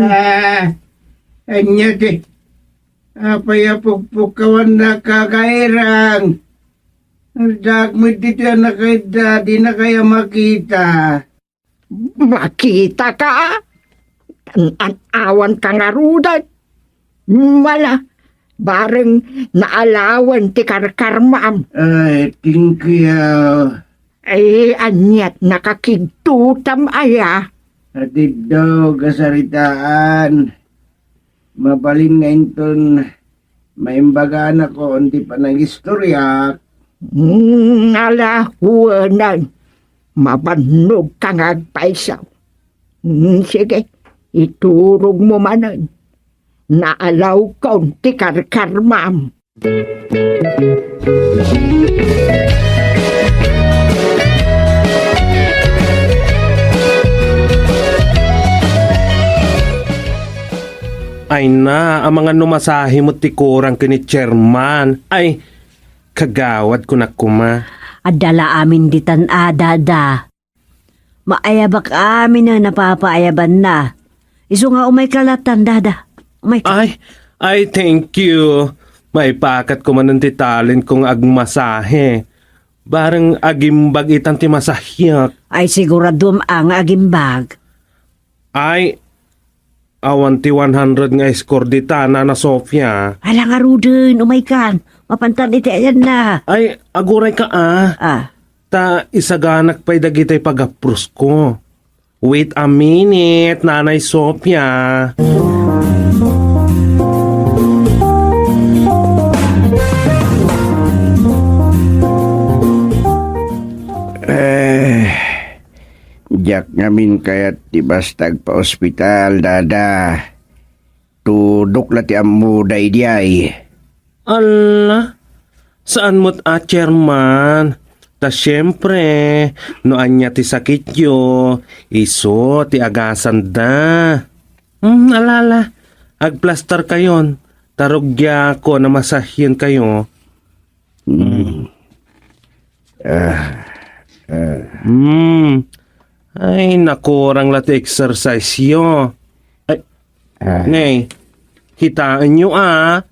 Ah, ania ti, apay a pukpukawannaka, Kairang? Addaak met ditoy a nakaidda, dinakay a makita. Makitaka? Tan-an-awanka ngaruden. Mala, bareng naalawan ti karkarmam. Ay, thank you. Ay, aniat nakakigtutam aya? Atiddog a saritaan. Mabalin nga inton maimbaganak ti panagistoriak. Mm, ala, wenen. Mabannogka nga agpayso. Mm, sige, iturogmo manen. Naalawkon ti karkarmam. Ay na, amangan no masahe met ti kurang ken ni Chairman. Ay, kagawad, kunak koma. Adda la amin ditan a, Dada. Maayabak amin a napapaayabanna. Isu nga umayka latan, Dada. Umayka. Ay, ay, thank you. Maipakatko manen ti talentko nga agmasahe. Bareng agimbag itan ti masahiak. Ay, siguraduem a nga agimbag. Ay, awan ti one hundred nga score dita, Nana Sofia. Ala ngaruden, umaykan. Mapantan iti ayanna. Ay, agurayka a. Ah. Ta isaganak pay dagiti pagaprusko. Wait a minute, Nanay Sofia. Diak ngamin kayat ti basta agpaospital, dada. Tudok la ti ammoda idiay. Alla, saan met a, Chairman. Ta siempre, no ania ti sakityo, isu ti agasanda. Hmm, ala, ala, agplastarkayon, ta rugiakon a masahienkayo. Hmm. Ah, ah. Hmm. Ay, nakurang la ti exercise-yo. Ay, ah. Nay, kitaenyo a,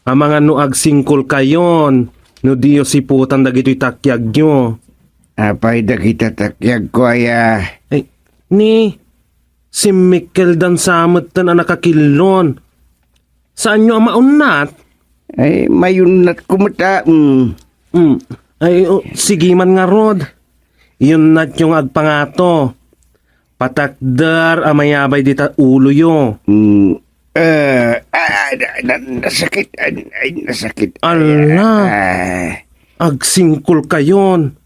amangan no agsingkolkayon, no diyo siputan dagitoy takiagyo. Apay dagita takiagko aya? Ay, ni, simmikkeldan sa metten a nakakillon. Saanyo a maunnat? Ay, mayunnatko met a, mm. Mm. Ay, o, sige man ngarud. Iyunnatyo nga agpangato. Patakder a mayabay dita uloyo. Mm. Eh, ah, na, na, nasakit. Ay, ay, nasakit. Ala. Ah. Agsingkolkayon.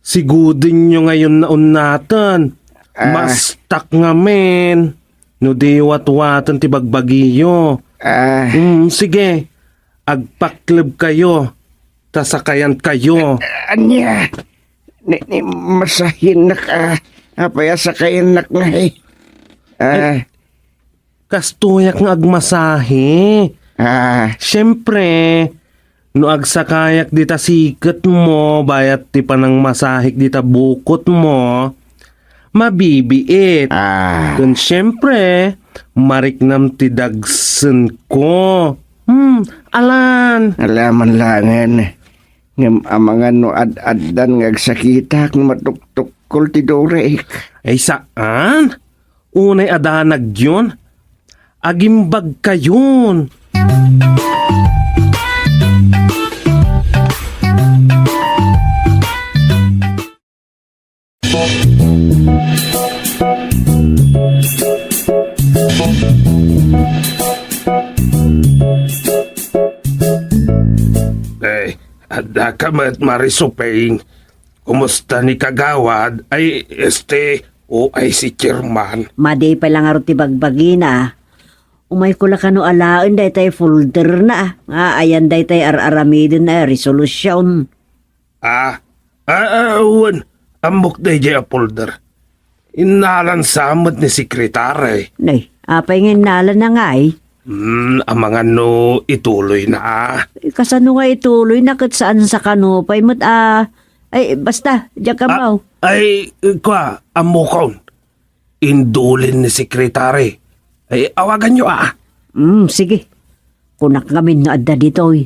Sigudenyo ngayon naunnaten. Ah. Mastak ngamin no di watwaten ti bagbagiyo. Ah. Mm, sige. Agpaklebkayo, ta sakayankayo. Ah, ania? Ni, ni, masahiennak, ah, apay a sakayannak ngay? Ah. Ay, kastoyak nga agmasahe. Ah. Siempre, no agsakayak dita siketmo, bayat ti panangmasahek dita bukotmo, mabibiit. Ah. Ken siempre, mariknam ti dagsenko. Hmm, alan. Alaman langen. Ngem amangan no ad-addan nga agsakitak no matuktukkol ti durek. Ay, saan? Unay a danagyon, agimbagkayon. Eh, adda ka met, Mari Suping? Kumusta ni Kagawad? Ay, este, O I C chairman. Madi pay la ngarud ti bagbagina. Umayko la kano alaen daytay folder na, nga ayan daytay ar-aramiden a resolution. Ah, ah, ah, wen, ammok dayjay a folder. Innalan sa met ni sekretary. Nay, apay nga innalan na ngay? Hmm, amangan no ituloy na, ah. Eh, kasano nga ituloy na ket saan sa kano pay met, ah? Ay, basta, diak ammo. Ah, ay, kua, ammokon. Indulin ni sekretary. Ay, awaganyo, ah. Hmm, sige. Kunak ngamin no adda ditoy.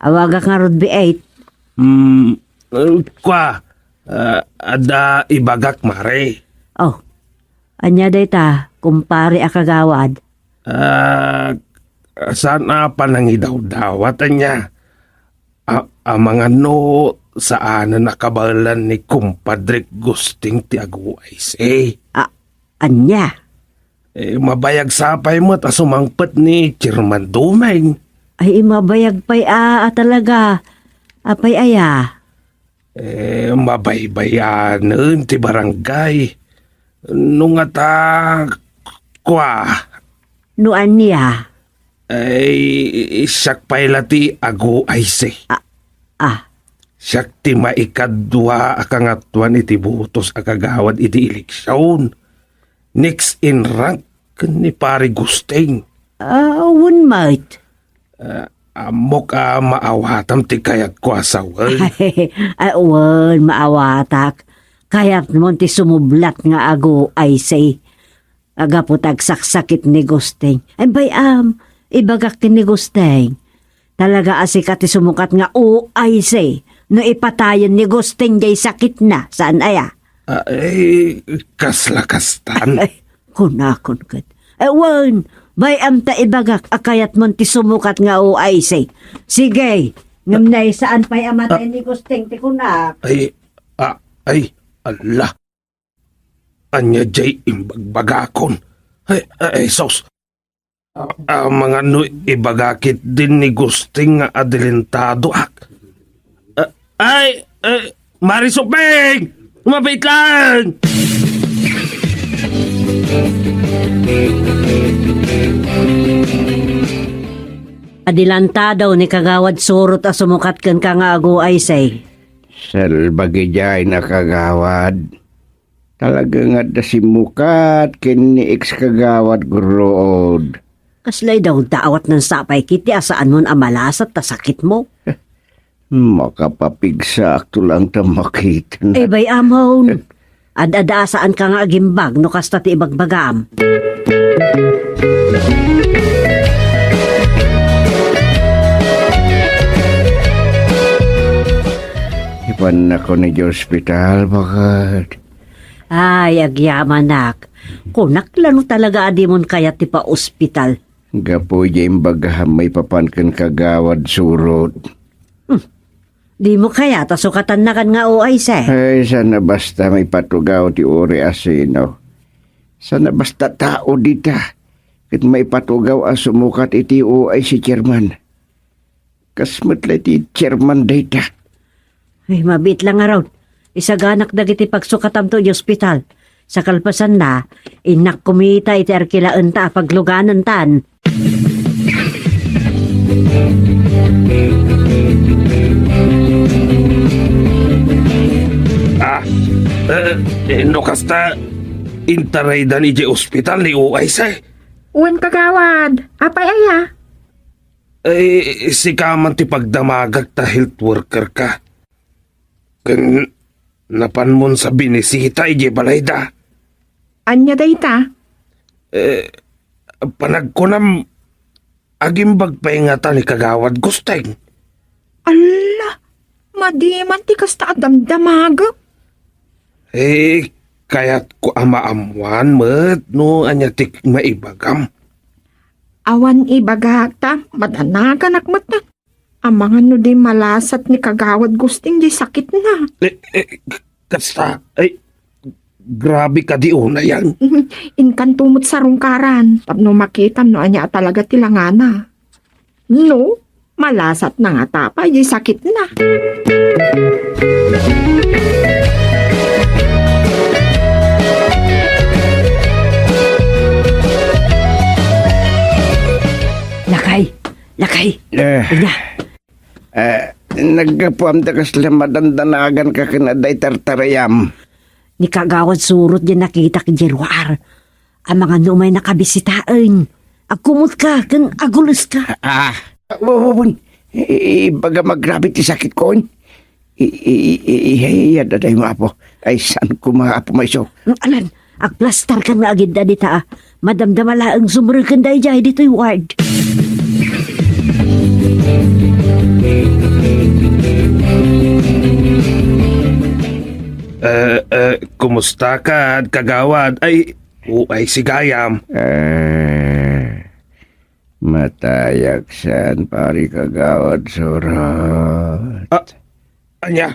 Awagak ngarud, B eight. Hmm, eh, kua, ah, adda ibagak, Mari. Oh, ania dayta, kumpare a kagawad? Ah, saan a panangidawdawat, ania? A-, amangan no saanen a kabaelan ni kumpadrek Gusting ti aguaysa. A-, ania? Eh, mabayag sa pay met a sumangpet ni Chairman Dumeng. Ay, mabayag pay a, a talaga. Apay aya? Eh, mabaybayanen ti barangay. No ngata, kua. No ania? Ay, siak pay la ti aguaysa. Ah, ah. Siak ti maikadua a kangatoan iti butos a kagawad iti eleksion. Next in rank ken ni Pare Gusting. Ah, wen met. Ah, ammok a maawatam ti kayatko a sawen. Ay, wen, maawatak. Kayatmon ti sumublat nga aguaysa. Gapu ta agsaksakit ni Gusting. Ay, bay-am, ibagak ken ni Gusting. Talaga a sika ti sumukat nga O I C no ipatayen ni Gusting jay sakitna, saan aya? Ay, kasla kastan. Ay, kunakon ket. Ay, wen, bay-am ta ibagak a kayatmon ti sumukat nga O I C. Sige, ngem nay saan pay a matay ni Gusting ti kunak. Ay, ah, ay, ala. Ania jay imbagbagakon? Ay, ay, sus! Amangan no ibaga ketdin ni Gusting nga adelantadoak. Ah, ay, ay, Mari Suping! Mabiit laeng! Adi lantado ni Kagawad Surot a sumukat kenka nga aguaysi. Salbagi diay na, Kagawad. Talaga nga adda simmukat ken ni ex Kagawad Gurruod. Kaslay daw dawat nan sapay kiti a saanmon a malasat ta sakitmo. Makapapigsaakto lang ta makita na. Ay, bay-amon. Ad-adda a saanka nga agimbag no kasta ti ibagbagam. Ipannako ni ospital, bakit? Ay, agyamanak. Kunak la no talaga a dimon kayat ti paospital. Gapu iti imbagam maipapan ken Kagawad Surot. Hmm. Dimo kayat a sukatannakan nga O I C? Ay, saan a basta maipatugaw ti uri a sino. Saan a basta tao dita ket maipatugaw a sumukat iti O I C chairman. Kas met la iti chairman dayta. Ay, mabiit la ngarud. Isaganak dagiti pagsukatamto iti ospital. Sa kalpasanna, innak kumita iti arkilaenta a pagluganantan. Ah, eh, eh, no kasta, intaraydan iti ospital ni O I C. Wen, kagawad. Apay aya? Eh, sika man ti pagdamagak ta health worker ka. Ken napanmon sa binisita idiay balayda. Ania dayta? Eh, panagkunam, agimbag pay ngata ni Kagawad Gusteng. Alla, madi man ti kasta a damdamagek. Eh, kayatko a maammuan met no ania ti maibagam. Awan ibagak ta madanaganak met. Amangan no di malasat ni Kagawad Gusting di sakitna. Eh, eh, k-, kasta, ay, grabe ka di unayan. Mhm. Inkanto met sarungkaran, tapno makitam no ania a talaga ti langana. No, malasat na nga tapa di sakitna. Lakay, lakay. Eh. Ina. Eh, naggapuam ta kasla madandanagan ka ken adda itartarayam. Ni Kagawad Surot di nakitak di ruar. Amangan no umay nakabisitaen. Agkumot ka ken agules ka. Ah, ah, wen, wen. I-, i-, ibaga magrabe ti sakit ko, wen. I-, i-, i-, i-, iyadda daymo, Apo. Ay, saan ko mga Apo mayso? Alan, agplastar kan nga agidda dita, ah. Madamdama laeng sumreken daydiay ditoy ward. Eh, eh, kumusta ka, kagawad? Ay, o, ay, si Gayam. Eh, Matayak saan, pari Kagawad Surot. Ah, ania?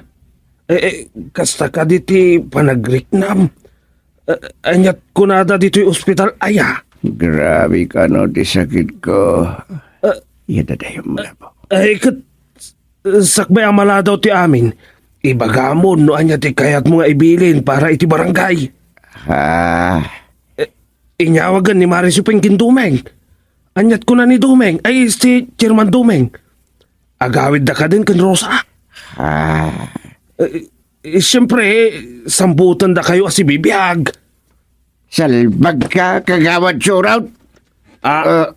Eh, eh, kasta kadi ti panagriknam. Eh, aniat kunada ditoy ospital, aya? Grabe kano ti sakit ko. Ah, iyadda daymo, Apo. Ay, ket, eh, sakbay a maladaw ti amin, ibagamon no ania ti kayatmo nga ibilin para iti barangay. Ah. Eh, inyawagan ni Mari Suping ken Dumeng. Aniat kuna ni Dumeng, ay, si Chairman Dumeng. Agawidda kadin ken Rosa. Ah. Eh, eh, siyempre, sambutendakayo a sibibiag. Salbag ka, Kagawad Surot. Ah,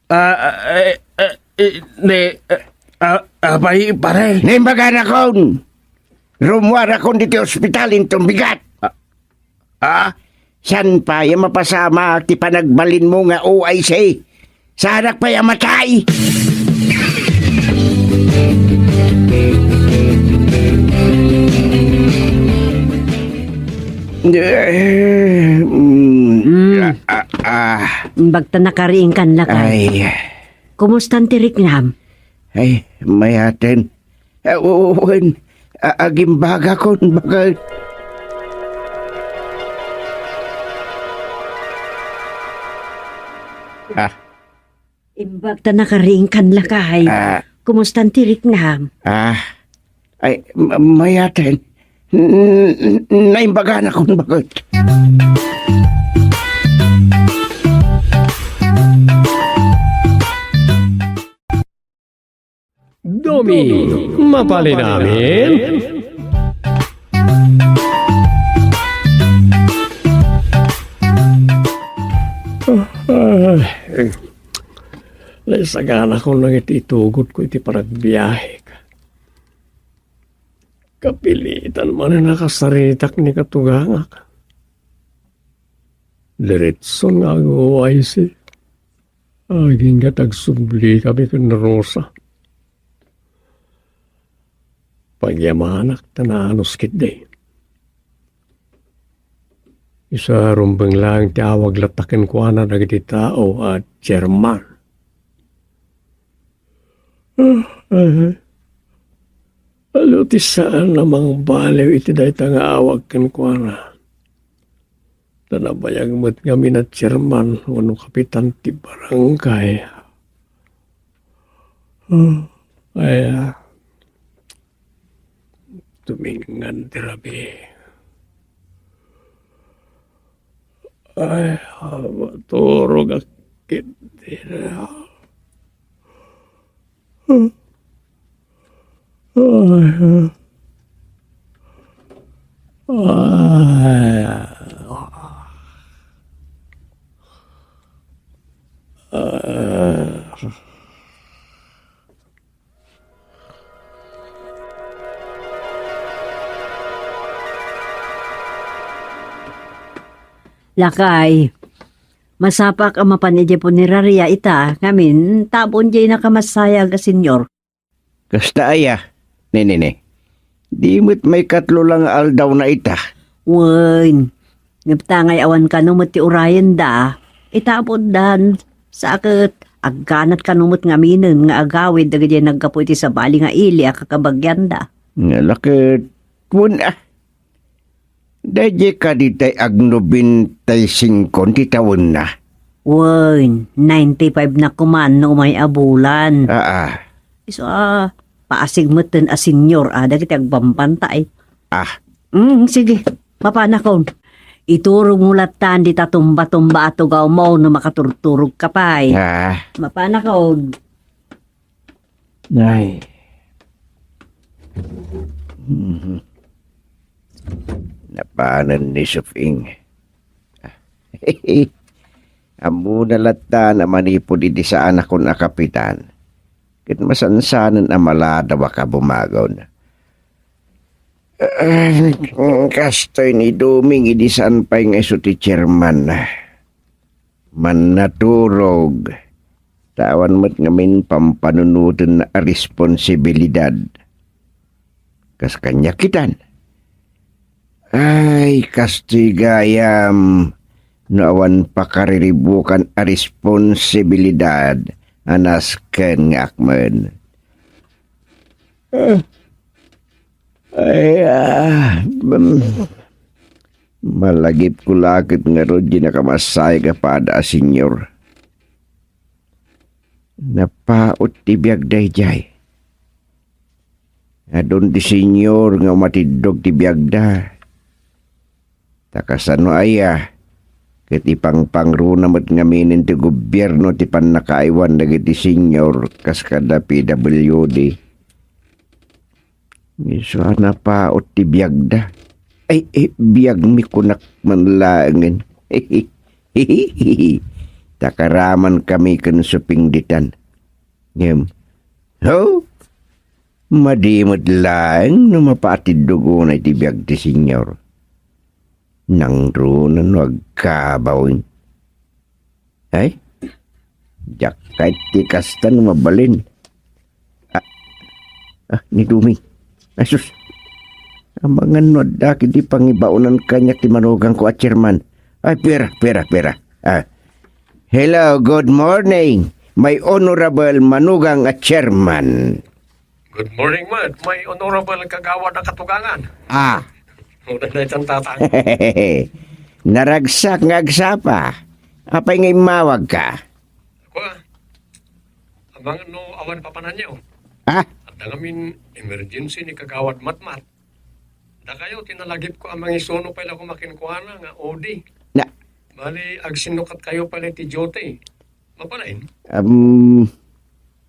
ah, eh, eh, eh, ne, eh, ah, ah, bay, pare. Naimbaganak, kun. Rummuarakon ditoy ospital inton bigat. Ah, Ah? Saan pay a mapasamak ti panagbalinmo nga O I C? Saanak pay a matay? Eh, mm, Mm. Ah, ah, ah. Imbag ta nakariingkan, lakay. Ay. Kumustan ti riknam? Ay, mayaten. Ah, wen, a-, agimbagakon, baket. Ah. Imbag ta nakariingkan, lakay. Ah. Kumustan ti riknam? Ah. Ay, ma-, mayaten. N-, n-, naimbaganak kun baket. Domi, mapalin amin? Ay, naisagana ko lang iti itugod ko iti panagbiahek. Kapilitan manen a kasaritak ni katugangak. Diretso nga aguwaysi. Agingga ti agsubli kami ken Rosa. Pagyamanak ta naanus ketdi. Isu a rumbeng laeng ti awag latta kenkuana dagiti tao a chairman. Ah, ah. Adu ti saan a mangbaliw iti dayta nga awag kenkuana. Ta nabayag met ngamin a chairman wenno kapitan ti barangay. Ah, ay, ah. Tumingan ti rabii. Ay, ah, maturog a ketdi. Ay, ah. Ay, ah. Ay. Lakay, masapak a mapan idiay puneraria ita, ngamin, tabon diay nakamasayag a senior. Kasta aya, Nenene? Di met maikatlo lang nga aldawna ita. Wen, ngem ta ngay awan kano met ti urayenda, itabondan. Sa ket, agkanat kano met ngaminen nga agawid dagiti naggapu iti sabali nga ili a kakabagianda. Nga la ket, wen a, daydiay kadi tay agnobenta y singko ti tawenna? Wen, ninety-five na koman no umay a bulan. Aa. Isu a, paasig metten a senior a dagiti agbambantay. Ah. Mm, sige. Mapanakon. Iturogmo lattan dita tumba-tumba a tugawmo no makaturturogka pay. Ah. Mapanakon. Ay. Mhm. Napanen ni Sufing. Ammona lattan a manipud idi saanakon a kapitan, ket masansanen a maladaw a kabumagon. Ah, kastoy ni Doming idi saan pay nga isu ti chairman. Mannaturog, ta awan met ngamin pampanunotenna a responsibilidad. Kas kaniak itan. Ay, kastoy gayam, no awan pakariribukan a responsibilidad a nasken nga akmen. Ah. Ay, ah, mm. Malagipko la ket ngarud diay nakamasayag a pada a senior. Napaut ti biag daydiay. Adun ti senior nga umatiddog ti biagda. Ta kasano aya, ket ipangpangruna met ngaminen ti gobierno ti pannakaaywan dagiti senior kas kada P W D. Isu a napaut ti biagda. Ay, eh, biagmi kunak man laengen. Ta karamankami ken Suping ditan. Ngem, ho? Madi met laeng no mapaatiddog unay ti biag ti senior. Nangruna no agkabawen. Ay, diak kayat ti kasta no mabalin. Ah, ah, ni Dumi. Asus, amangan no adda ket di pangibaonan kaniak ti manugangko a chairman. Ay, pira, pira, pira. Ah. Hello, good morning, my honorable manugang a chairman. Good morning met, my honorable kagawad a katugangan. Ah. Una na itang tatang. Naragsak nga agsapa. Apay nga immawag ka? Ako, ah. Amangan no awan papananyo. Ah? Adda ngamin emergency ni Kagawad Matmat. Dakayo ti nalagipko a mangisuno pay la koma kenkuana nga odi. Na. Bali, agsinukat kayo pay la ti duty. Mabalin? Um,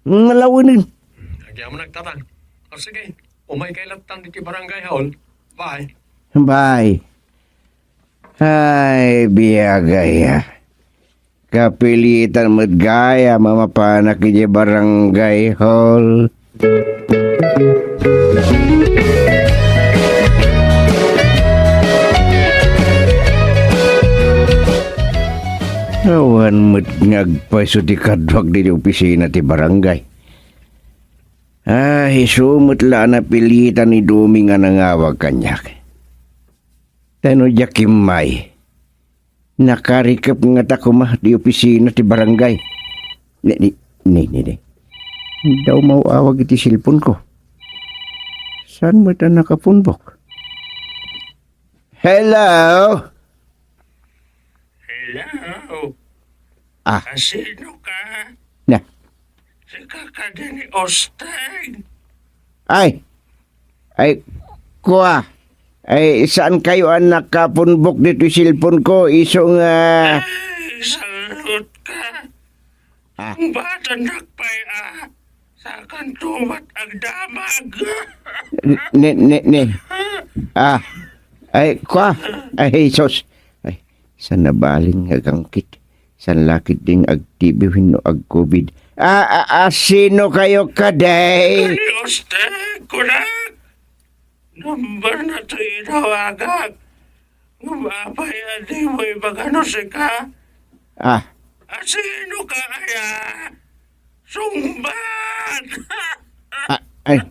nalawenen. Hmm, agyamanak tata. O sige, umay kay lattan diti barangay hall. Bye. Bye. Ay, biyagaya. Kapilitan met gayam a mapanak idiay barangay hall. Awan met nga agpayso ti kaduak ditoy opisina ti barangay. Ay, isu met la a napilitan ni Doming a nangawag kaniak. Ta no diak immay, nakarikep ngata koma ti opisina ti barangay. Ni, ni, ni, ni, ni. Daw maw-awag iti cellphone-ko. Saan met a nakapunbok? Hello? Hello? Ah. Asino ka? Na. Sika kadi ni Osteng? Ay. Ay, kua. Ay, saan kayo a nakapunbok ditoy cellphone-ko? Isu nga Ay, salot ka. Ah. Ang bata nakpay, ah. Sakan tumat agdamag. Ne, ne, ne. Ah. Ay, kua. Ay, Jesus. Ay, saan nabalin nga agangkit? Saan lakit ding ag-T B wenno ag-COVID? Ah, ah, ah, sino kayo, kadey? Ay, Osteng, kunak. Number na to inawagak. Ngem apay a dimo ibaga no sika? Ah. Asino ka aya? Sungbat! Ah, ay,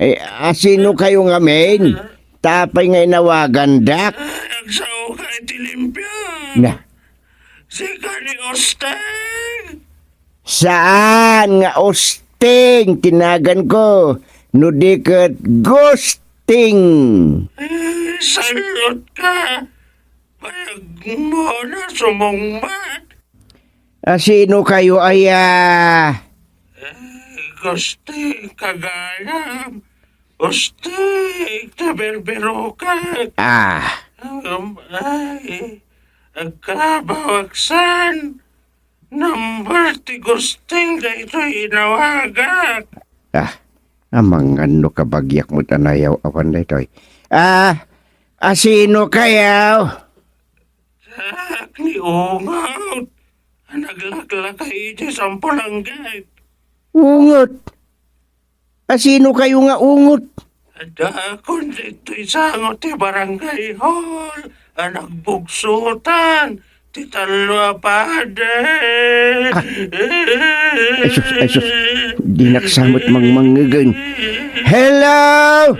ay, asino kayo ngamin? Ta apay nga inawagandak? Ay, agsao ka iti limpio. Na. Sika ni Osteng? Saan nga Osting ti naganko, no di ket Gusting? Eh, salot ka. Payag mo na sumungbat. Asino kayo aya? Eh, Gusting Kagayam. Gusting ti Berberukak. Ah. Ang, ay, agkabawagsan. Number ti Gusting daytoy inawagak. Ah, amangan no kabagiak met a nayaw-awan daytoy. Ah, asino kayaw? Siak ni Ungot a naglaklakay iti Sampulangget. Ungot? Asino kayo nga Ungot? Adda kon ditoy sango ti barangay hall a nagbugsotan ti tallo a padi. Ah. Ay, sus, ay, sus. Dinak sa met mangmangngegen. Hello!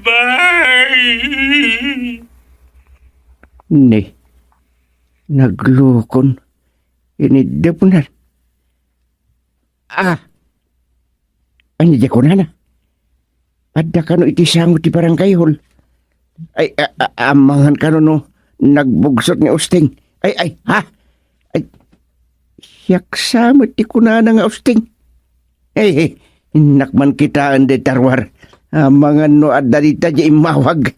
Bye! Ne, naglukon. Iniddepnan. Ah. Ania diay kunana? Adda kano iti sango ti barangay hall. Ay, a, a, amangan kano no nagbugsot ni Usting. Ay, ay, ha? Ay, siak sa met ti kunana nga Usting. Ay, ay, innak man kitaen dayta ruar. Amangan no adda dita diay immawag.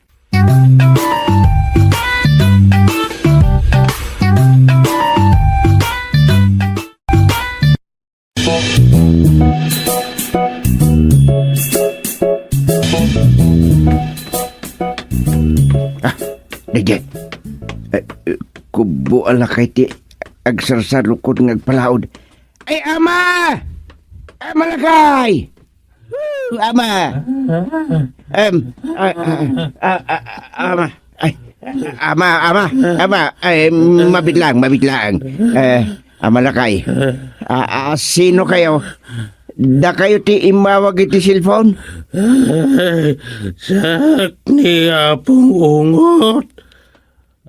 Ah, daydiay. Eh, eh, kubbo a lakay ti agsarsarukod nga agpalaod. Ay, ama! Ama lakay! Woo! Ama! Em, ah, ah, ah, ah, ah, ama. Ay, ama, ama, ama. Ay, mabitlang, mabitlang. Eh, ama lakay. Ah, ah, sino kayo? Dakayo ti immawag iti cellphone? Siak ni Apong Ungot.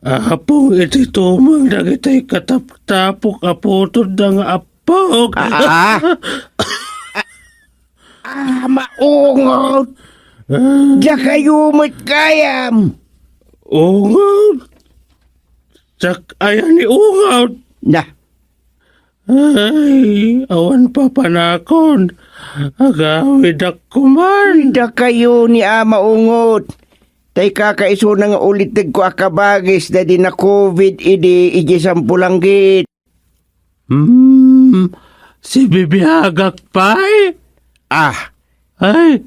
Apong iti tumeng dagiti kataptapok a putodda nga appok. Ah, ah, ah. Ah, maungot. Dakayo met gayam. Ungot? Siak aya ni Ungot? Na. Ay, awan papanakon. Agawidak koman. Dakayo ni Ama Ungot. tay kakaisuna nga ulitegko a kabagis daydi na-covid idi idiay Sampulanggit. Hmm, sibibiagak pay? Ah. Ay,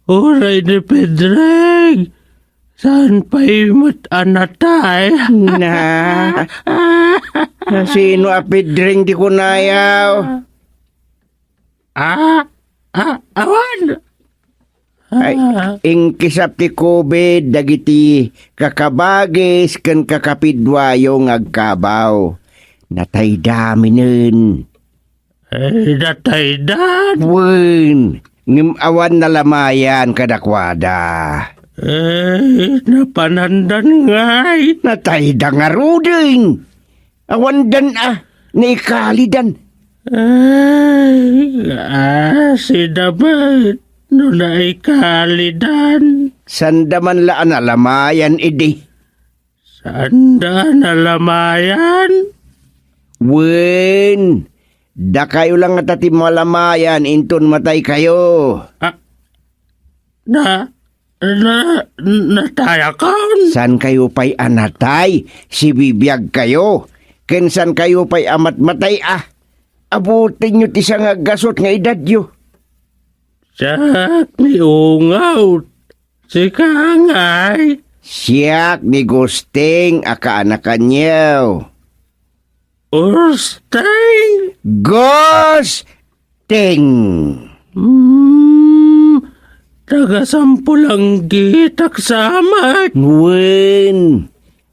uray ni Pedring. Saan pay met a natay? Na. Sino a Pedring ti kunayaw? Ah, ah, awan. Ay, Ah. Inkisap ti covid dagiti kakabagis ken kakapiduayo nga agkabaw. Natayda minen. Ay, nataydan. Wen, ngem awan nalamayan kadakuada. Ay, napanandan ngay. Natayda ngaruden. Awandan a, naikalidan. Ay, asi da met no naikalidan. Sanda man la a nalamayan idi. Sanda a nalamayan? Wen, dakayo la ngata ti malamayan inton mataykayo. Ah, na, na, natayakon? Saankayo pay a natay, sibibiagkayo. Ken saankayo pay a matmatay a. Abutenyo ti sangagasut nga edadyo. Siak ni Ungaw. Sika ngay? Siak ni Gusting a kaanakanyo. Usteng? Gusting! Hmm, taga Sampulanggit ak sa amat. Wen,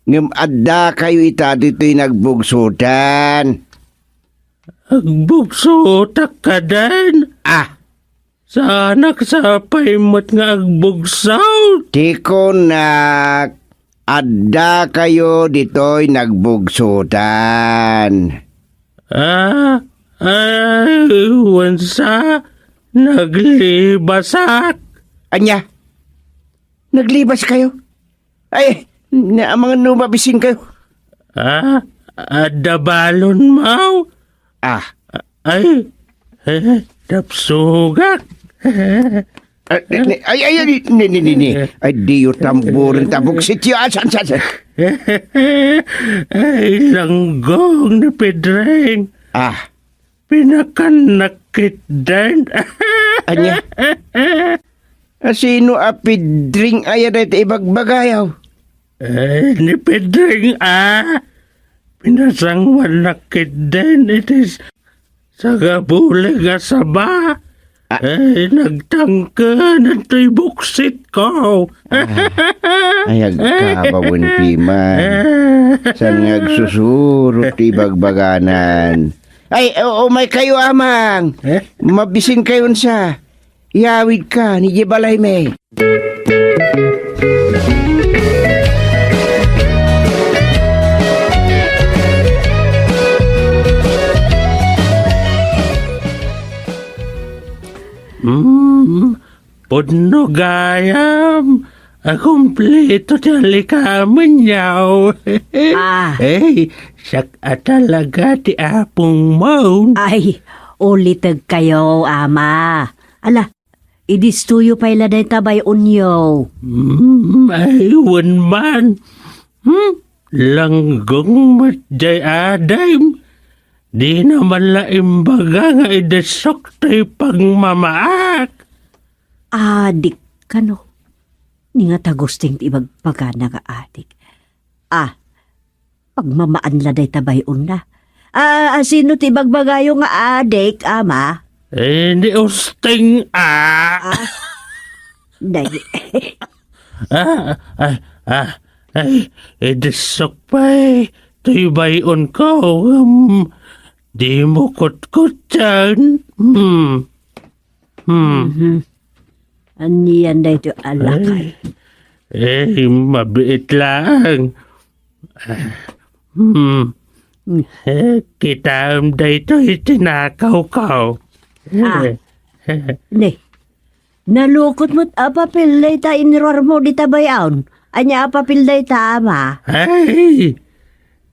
ngem adda kayo ita ditoy nagbugsotan. Agbugsotak kaden? Ah, Saanak sapay met nga agbugsot? Ti kunak, adda kayo ditoy nagbugsotan. Ah, ay, wensa, naglibasak. Ania? Naglibas kayo? Ay, naamangan no mabisin kayo. Ah, adda balon, maw? Ah. Ay, eh, tapsugak. Ah, ni, ni, ay, ay, ay, ni, ni, ni, ni. Ay, diyo tamburin ta buksit yo. Ah, san, san, san? Ay, langgong ni Pedring. Ah. Pinakannak ketdin. Ania? A, sino a Pedring aya dayta ibagbagayo? Eh, ni Pedring a. Pinasangwannak ketdin iti s-, sagabulig a saba. Ah. Eh, nagtangken toy buksit ko. Ah. Ay, agkabawen ti man. San nga agsusurot ti ibagbaganan? Ay, u-, umay kayo, amang. Eh? Mabisin kayon sa. Iyawid ka, ni di balay me. Mm, pudno gayam, a kumpleto ti alikamenyo. Ah. Ey, siak a talaga ti apongmon. Ay, ulitek kayo, ama. Ala, idistoyo pay la dayta bay-onyo. Mm, ay, wen man. Hmm? Langgong met jay adim. Dina man la imbaga nga idessok toy pagmamaak. Adik kano. Ni nga ta Gusting ti ibagbagana nga adik. Ah, pagmamaan la dayta bay-onna. Ah, sino ti ibagbagayo nga adik, ama? Eh, ni Usting, ah. Ah, dai. Ah, ah, ah, ay, idessok pay toy bay-onko, um, dimo kutkutsen. Hmm. Hmm. Mhm. Anian daytoy a lakay? Ay, eh, mabiit laeng. Hmm. Hmm. Eh, kitaem daytoy tinakawko. Ah. Eh. Ne. Nalukot met a papel dayta inruarmo dita bay-on. Ania a papel dayta, ama? Ay,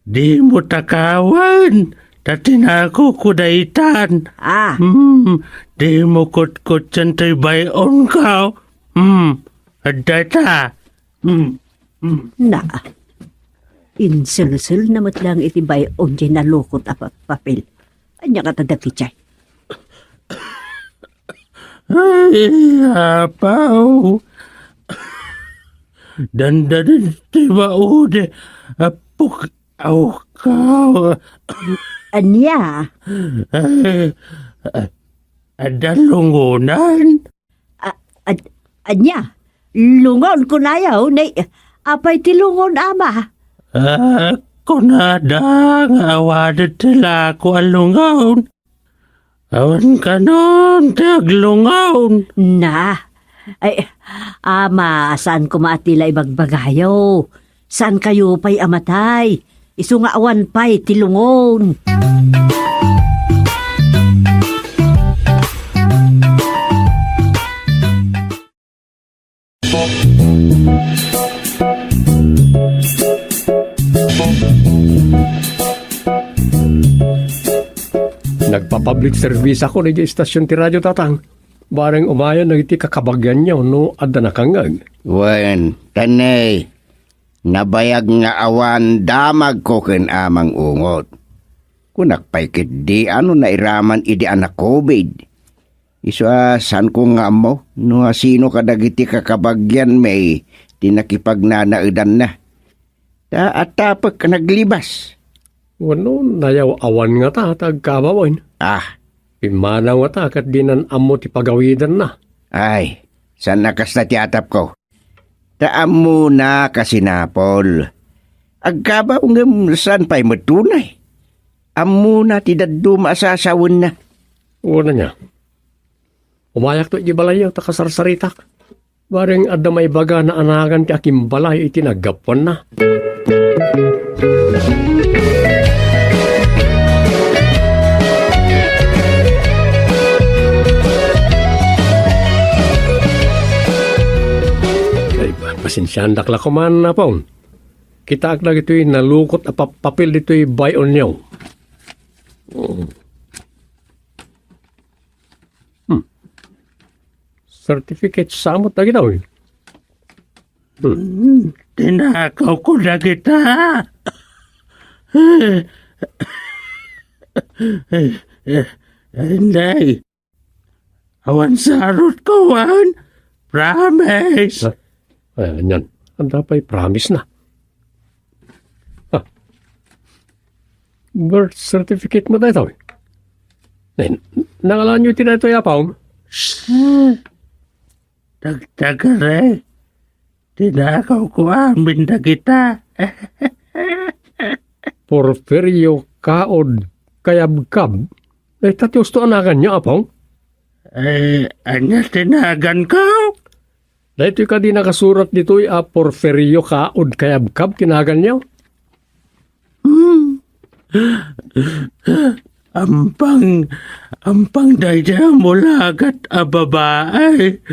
dimo takawen, ta tinakoko daytan. Ah. Hmm, dimo kutkutsen toy bay-onko. Hmm, adda ta. Hmm. Hmm. Na, inselselna met lang iti bay-on diay nalukot a pa-, papel. Ania ngata dagiti? Ay, apaw. Dandani ti baudi a pukawkaw. Ania? Ay, adda lungonan? A-, ad-, ania? Lungon kunayo, nay, apay ti lungon, ama? Ah, kunada nga awanen ti lako a lungon. Awan kanon ti aglungon. Na, ay, ama, saan koma a ti la ibagbagayo? Saankayo pay a matay? Isu nga awan pay ti lungon. Nagpa-public service ako idiay istasyon ti radio, Tatang. Bareng umayon dagiti kakabagianyo no adda nakangngeg. Wen, Taney, nabayag nga awan damagko ken Amang Ungot. Kunak pay ketdi a no nairaman idi a na-covid. Isu a saanko nga ammo no asino kadagiti kakabagianmi ti nakipagnanaedanna. Ta attapek a naglibas. Wenno, nayaw-awan ngata ta agkabawen. Ah. Pimmanaw ngata ket dinan ammo ti pagawidanna. Ay, saan a kasta ti atapko. Ta ammona a sinapul. Agkabaw ngem saan pay met unay. Ammona ti dadduma a sasawenna. Wen ania. Umayakto idiay balayyo ta kasarsaritak. Bareng adda maibaga naanagan ti akimbalay iti naggapuanna. Ay, pasensiaandak la koman, Apong. Kitaak dagitoy nalukot a pap-, papel ditoy bay-onyo. Hmm. Certificate sa met dagitoy. Hmm. Hmm, tinakawko dagita. Inday, awan sarotko, wen. Promise. Ah, ay, anian. Ania pay promise na? Ah. Birth certificate mo daytoy. Nay, nangalanyo ti daytoy, Apong? Shh. Dagdagare. Tinakawko amin dagita. Porfirio Kaod Kayabkab. Dayta ti usto a naganyo, Apong? Eh, ania ti naganko? Daytoy kadi nakasurat ditoy a Porfirio Kaod Kayabkab ti naganyo? Hmm. Ampang, ampang daydi a mulagat a babai.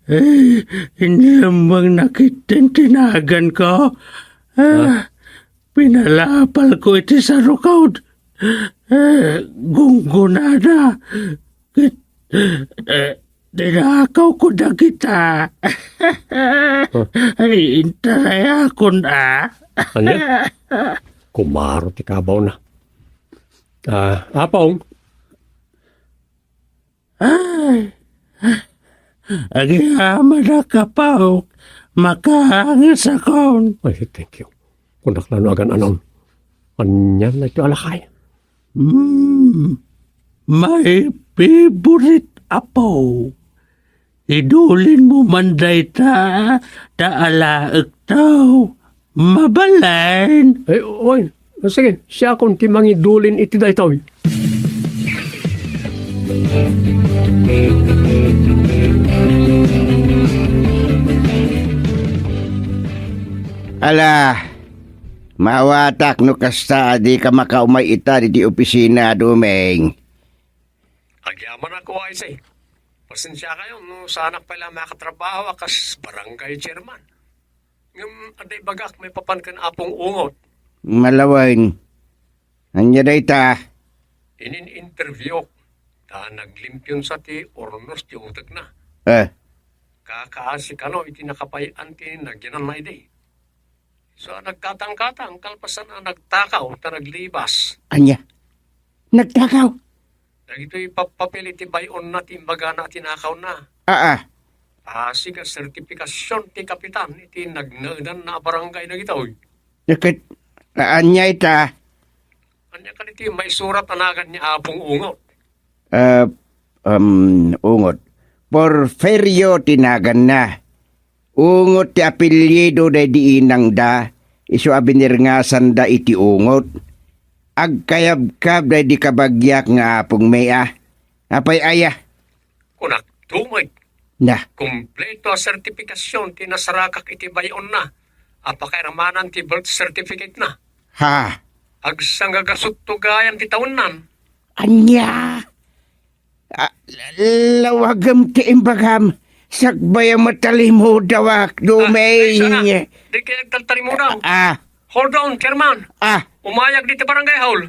Eh, inlemmengna ketdin ti naganko. Ah, ah, pinalapalko iti sarukod. Eh, gunggonada. Ket, eh, Dinakawko dagita. Ay, intarayakon, a. Ania? Kumaro ti kabawna. Ah, Apong. Ay, agyamanak, Apong. Makaangesakon. Ay, thank you. Kunak la no agan-anon. Anian daytoy a lakay? Hmm, my favorite apo. Idulinmo man dayta, ta alaekto. Mabalin. Ay, oy. Sige, siakon ti mangidulin iti daytoy. Ala, maawatak no kasta a dika makaumay ita ditoy opisina, Doming. Agyamanak, O I C. Pasensiakayo no saanak pay la makatrabaho a kas barangay chairman. Ngem adda ibagak maipapan ken Apong Ungot. Malawen. Ania dayta? Inin-interviewak, ta naglimpionsa ti urnos ti utekna. Eh. Kakaasi kano iti nakapay-an ti nagyananna idi. So, nagkatangkatang kalpasan a nagtakaw ta naglibas. Ania? Nagtakaw? Dagitoy pappapil iti bay-onna ti imbagana a tinakawna. Aa. Asi nga sertifikasion ti kapitan iti nagnaedanna a barangay dagitoy. Ket, ania ita? Ania kadi ti maisurat a nagan ni Apong Ungot? Ah, um, Ungot. Porfirio ti naganna. Ungot ti apelyido daydi inangda, isu a binirngasanda iti Ungot. Agkayabkab daydi kabagiak nga apongmi a. Apay aya? Kunak, tumeg. Na. Kompleto a sertifikasion ti nasarakak iti bay-onna a pakairamanan ti birth certificate na. Ha? Agsangagasutto gayam ti tawennan. Ania? Ah, lawagem ti imbagam. Sakbay a matalimudawak, dumeng. Ah, ay, sana. Di kay agtaltalimudaw. Ah. Hold on, chairman. Ah. Umayag diti barangay hall.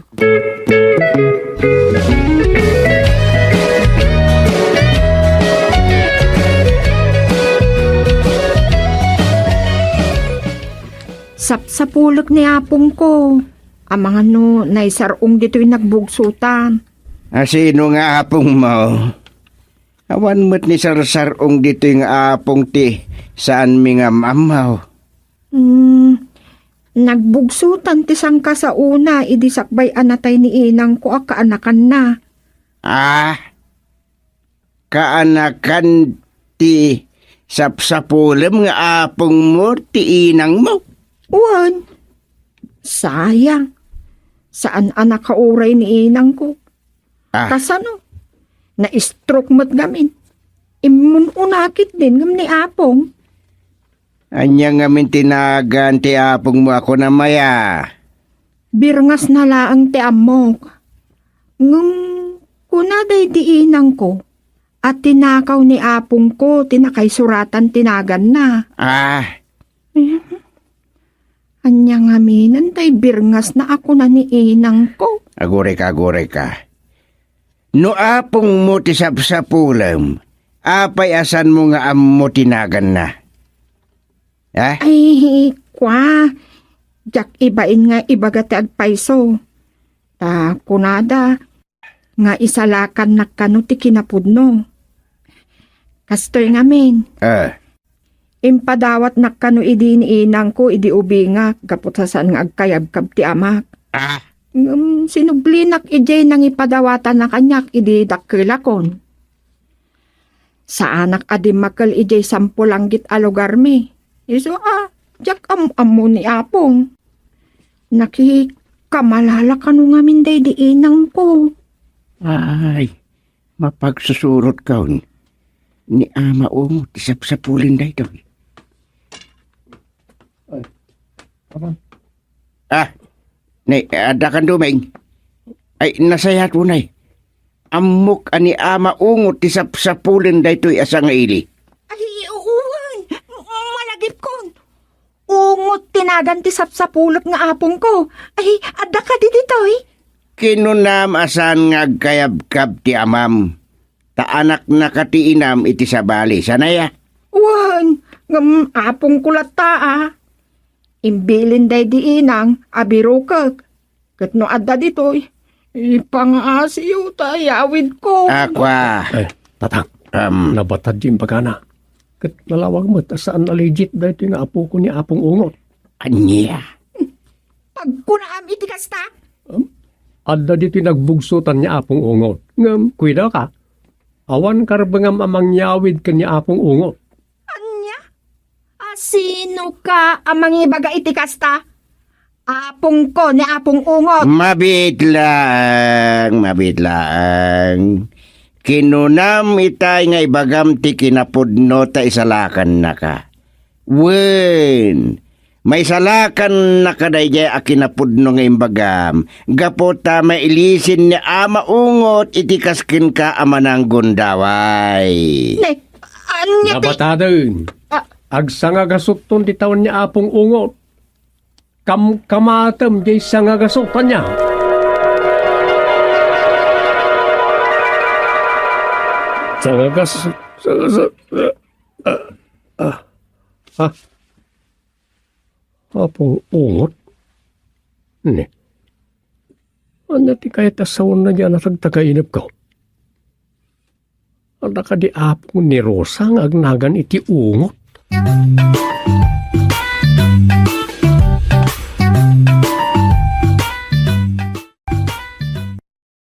Sapsapulek ni apongko. Amangan no naisar-ong ditoy nagbugsotan. Asino nga apongmo? Awan met ni sarsar-ong ditoy nga apong ti saanmi nga maammo. Hmm, nagbugsotan ti sangkasaona idi sakbay a natay ni inangko a kaanakanna. Ah, kaanakan ti sapsapulem nga apongmo ti inangmo? Wen, sayang. Saan a nakauray ni inangko. Ah. Kasano? Na-stroke met ngamin. Immun-una ketdin ngem ni apong. Ania ngamin ti nagan ti apongmo a kunam aya? Birngasna laeng ti ammok. Ngem kuna daydi inangko a tinakaw ni apongko ti nakaisuratan ti naganna. Ah. Ania ngamin daydi birngasna a kuna ni inangko? Agurayka, agurayka. No apongmo ti sapsapulem, apay a saanmo nga ammo ti naganna? Ha? Ay, kua, diak ibain nga ibaga ti agpayso. Ta kunada nga isalakannak kano ti kinapudno. Kastoy ngamin. Ah. Impadawatnak kano idi ni inangko idi ubingak gapu ta saan nga agkayabkab ti amak. Ah. Ngem sinublinak idiay nangipadawatana kaniak idi dakkelakon. Saanak a dimmakkel idiay sampulanggit a lugarmi. Isu a, diak am-ammo ni apong. Nakikamalala kano ngamin daydi inangko. Ay, mapagsusurotkon. Ni Ama Ungot ti sapsapulen daytoy. Ay, aman. Ah, ni, adda kan dumeng. Ay, nasayaat unay. Ammok a ni Ama Ungot ti sapsapulen daytoy a sangaili. Ay, wen, malagipkon. Ungot ti nagan ti sapsapulek nga apongko. Ay, adda kadi ditoy? Kinunam a saan nga agkayabkab ti amam. Ta anaknaka ti inam iti sabali. Saan aya? Wen, ngem apongko latta a. Imbilin daydi inang a birukek. Ket no adda ditoy, ipangaasiyo ta ayawidko. Akua. Ay, tatang. Am. Nabatad ti imbagana. Ket nalawag met a saan a legit daytoy nga apoko ni Apong Ungot. Ania? Pagkunaam iti kasta? Am, adda ditoy nagbugsotan ni Apong Ungot. Ngem, kuidaka, awan karbengam a mangyawid ken ni Apong Ungot. Ania? A, sinoka a mangibaga iti kasta? Apongko ni Apong Ungot. Mabiit laeng, mabiit laeng. Kinunam itay nga ibagam ti kinapudno ta isalakannaka. Wen, maisalakannaka daydiay a kinapudno nga imbagam, gapu ta mailisin ni Ama Ungot iti kas kenka a mananggundaway. Ne, ania ti Nabataden. Ah. Agsangagasutton ti tawen ni Apong Ungot. Kamkamatem diay sangagasut, ania? Sangagas-, sangagas-, Ah, ah, ah. Apong Ungot? Ne. Ania ti kayat a saonna diay a natagtagainepko? Adda kadi apong ni Rosa nga agnagan iti Ungot?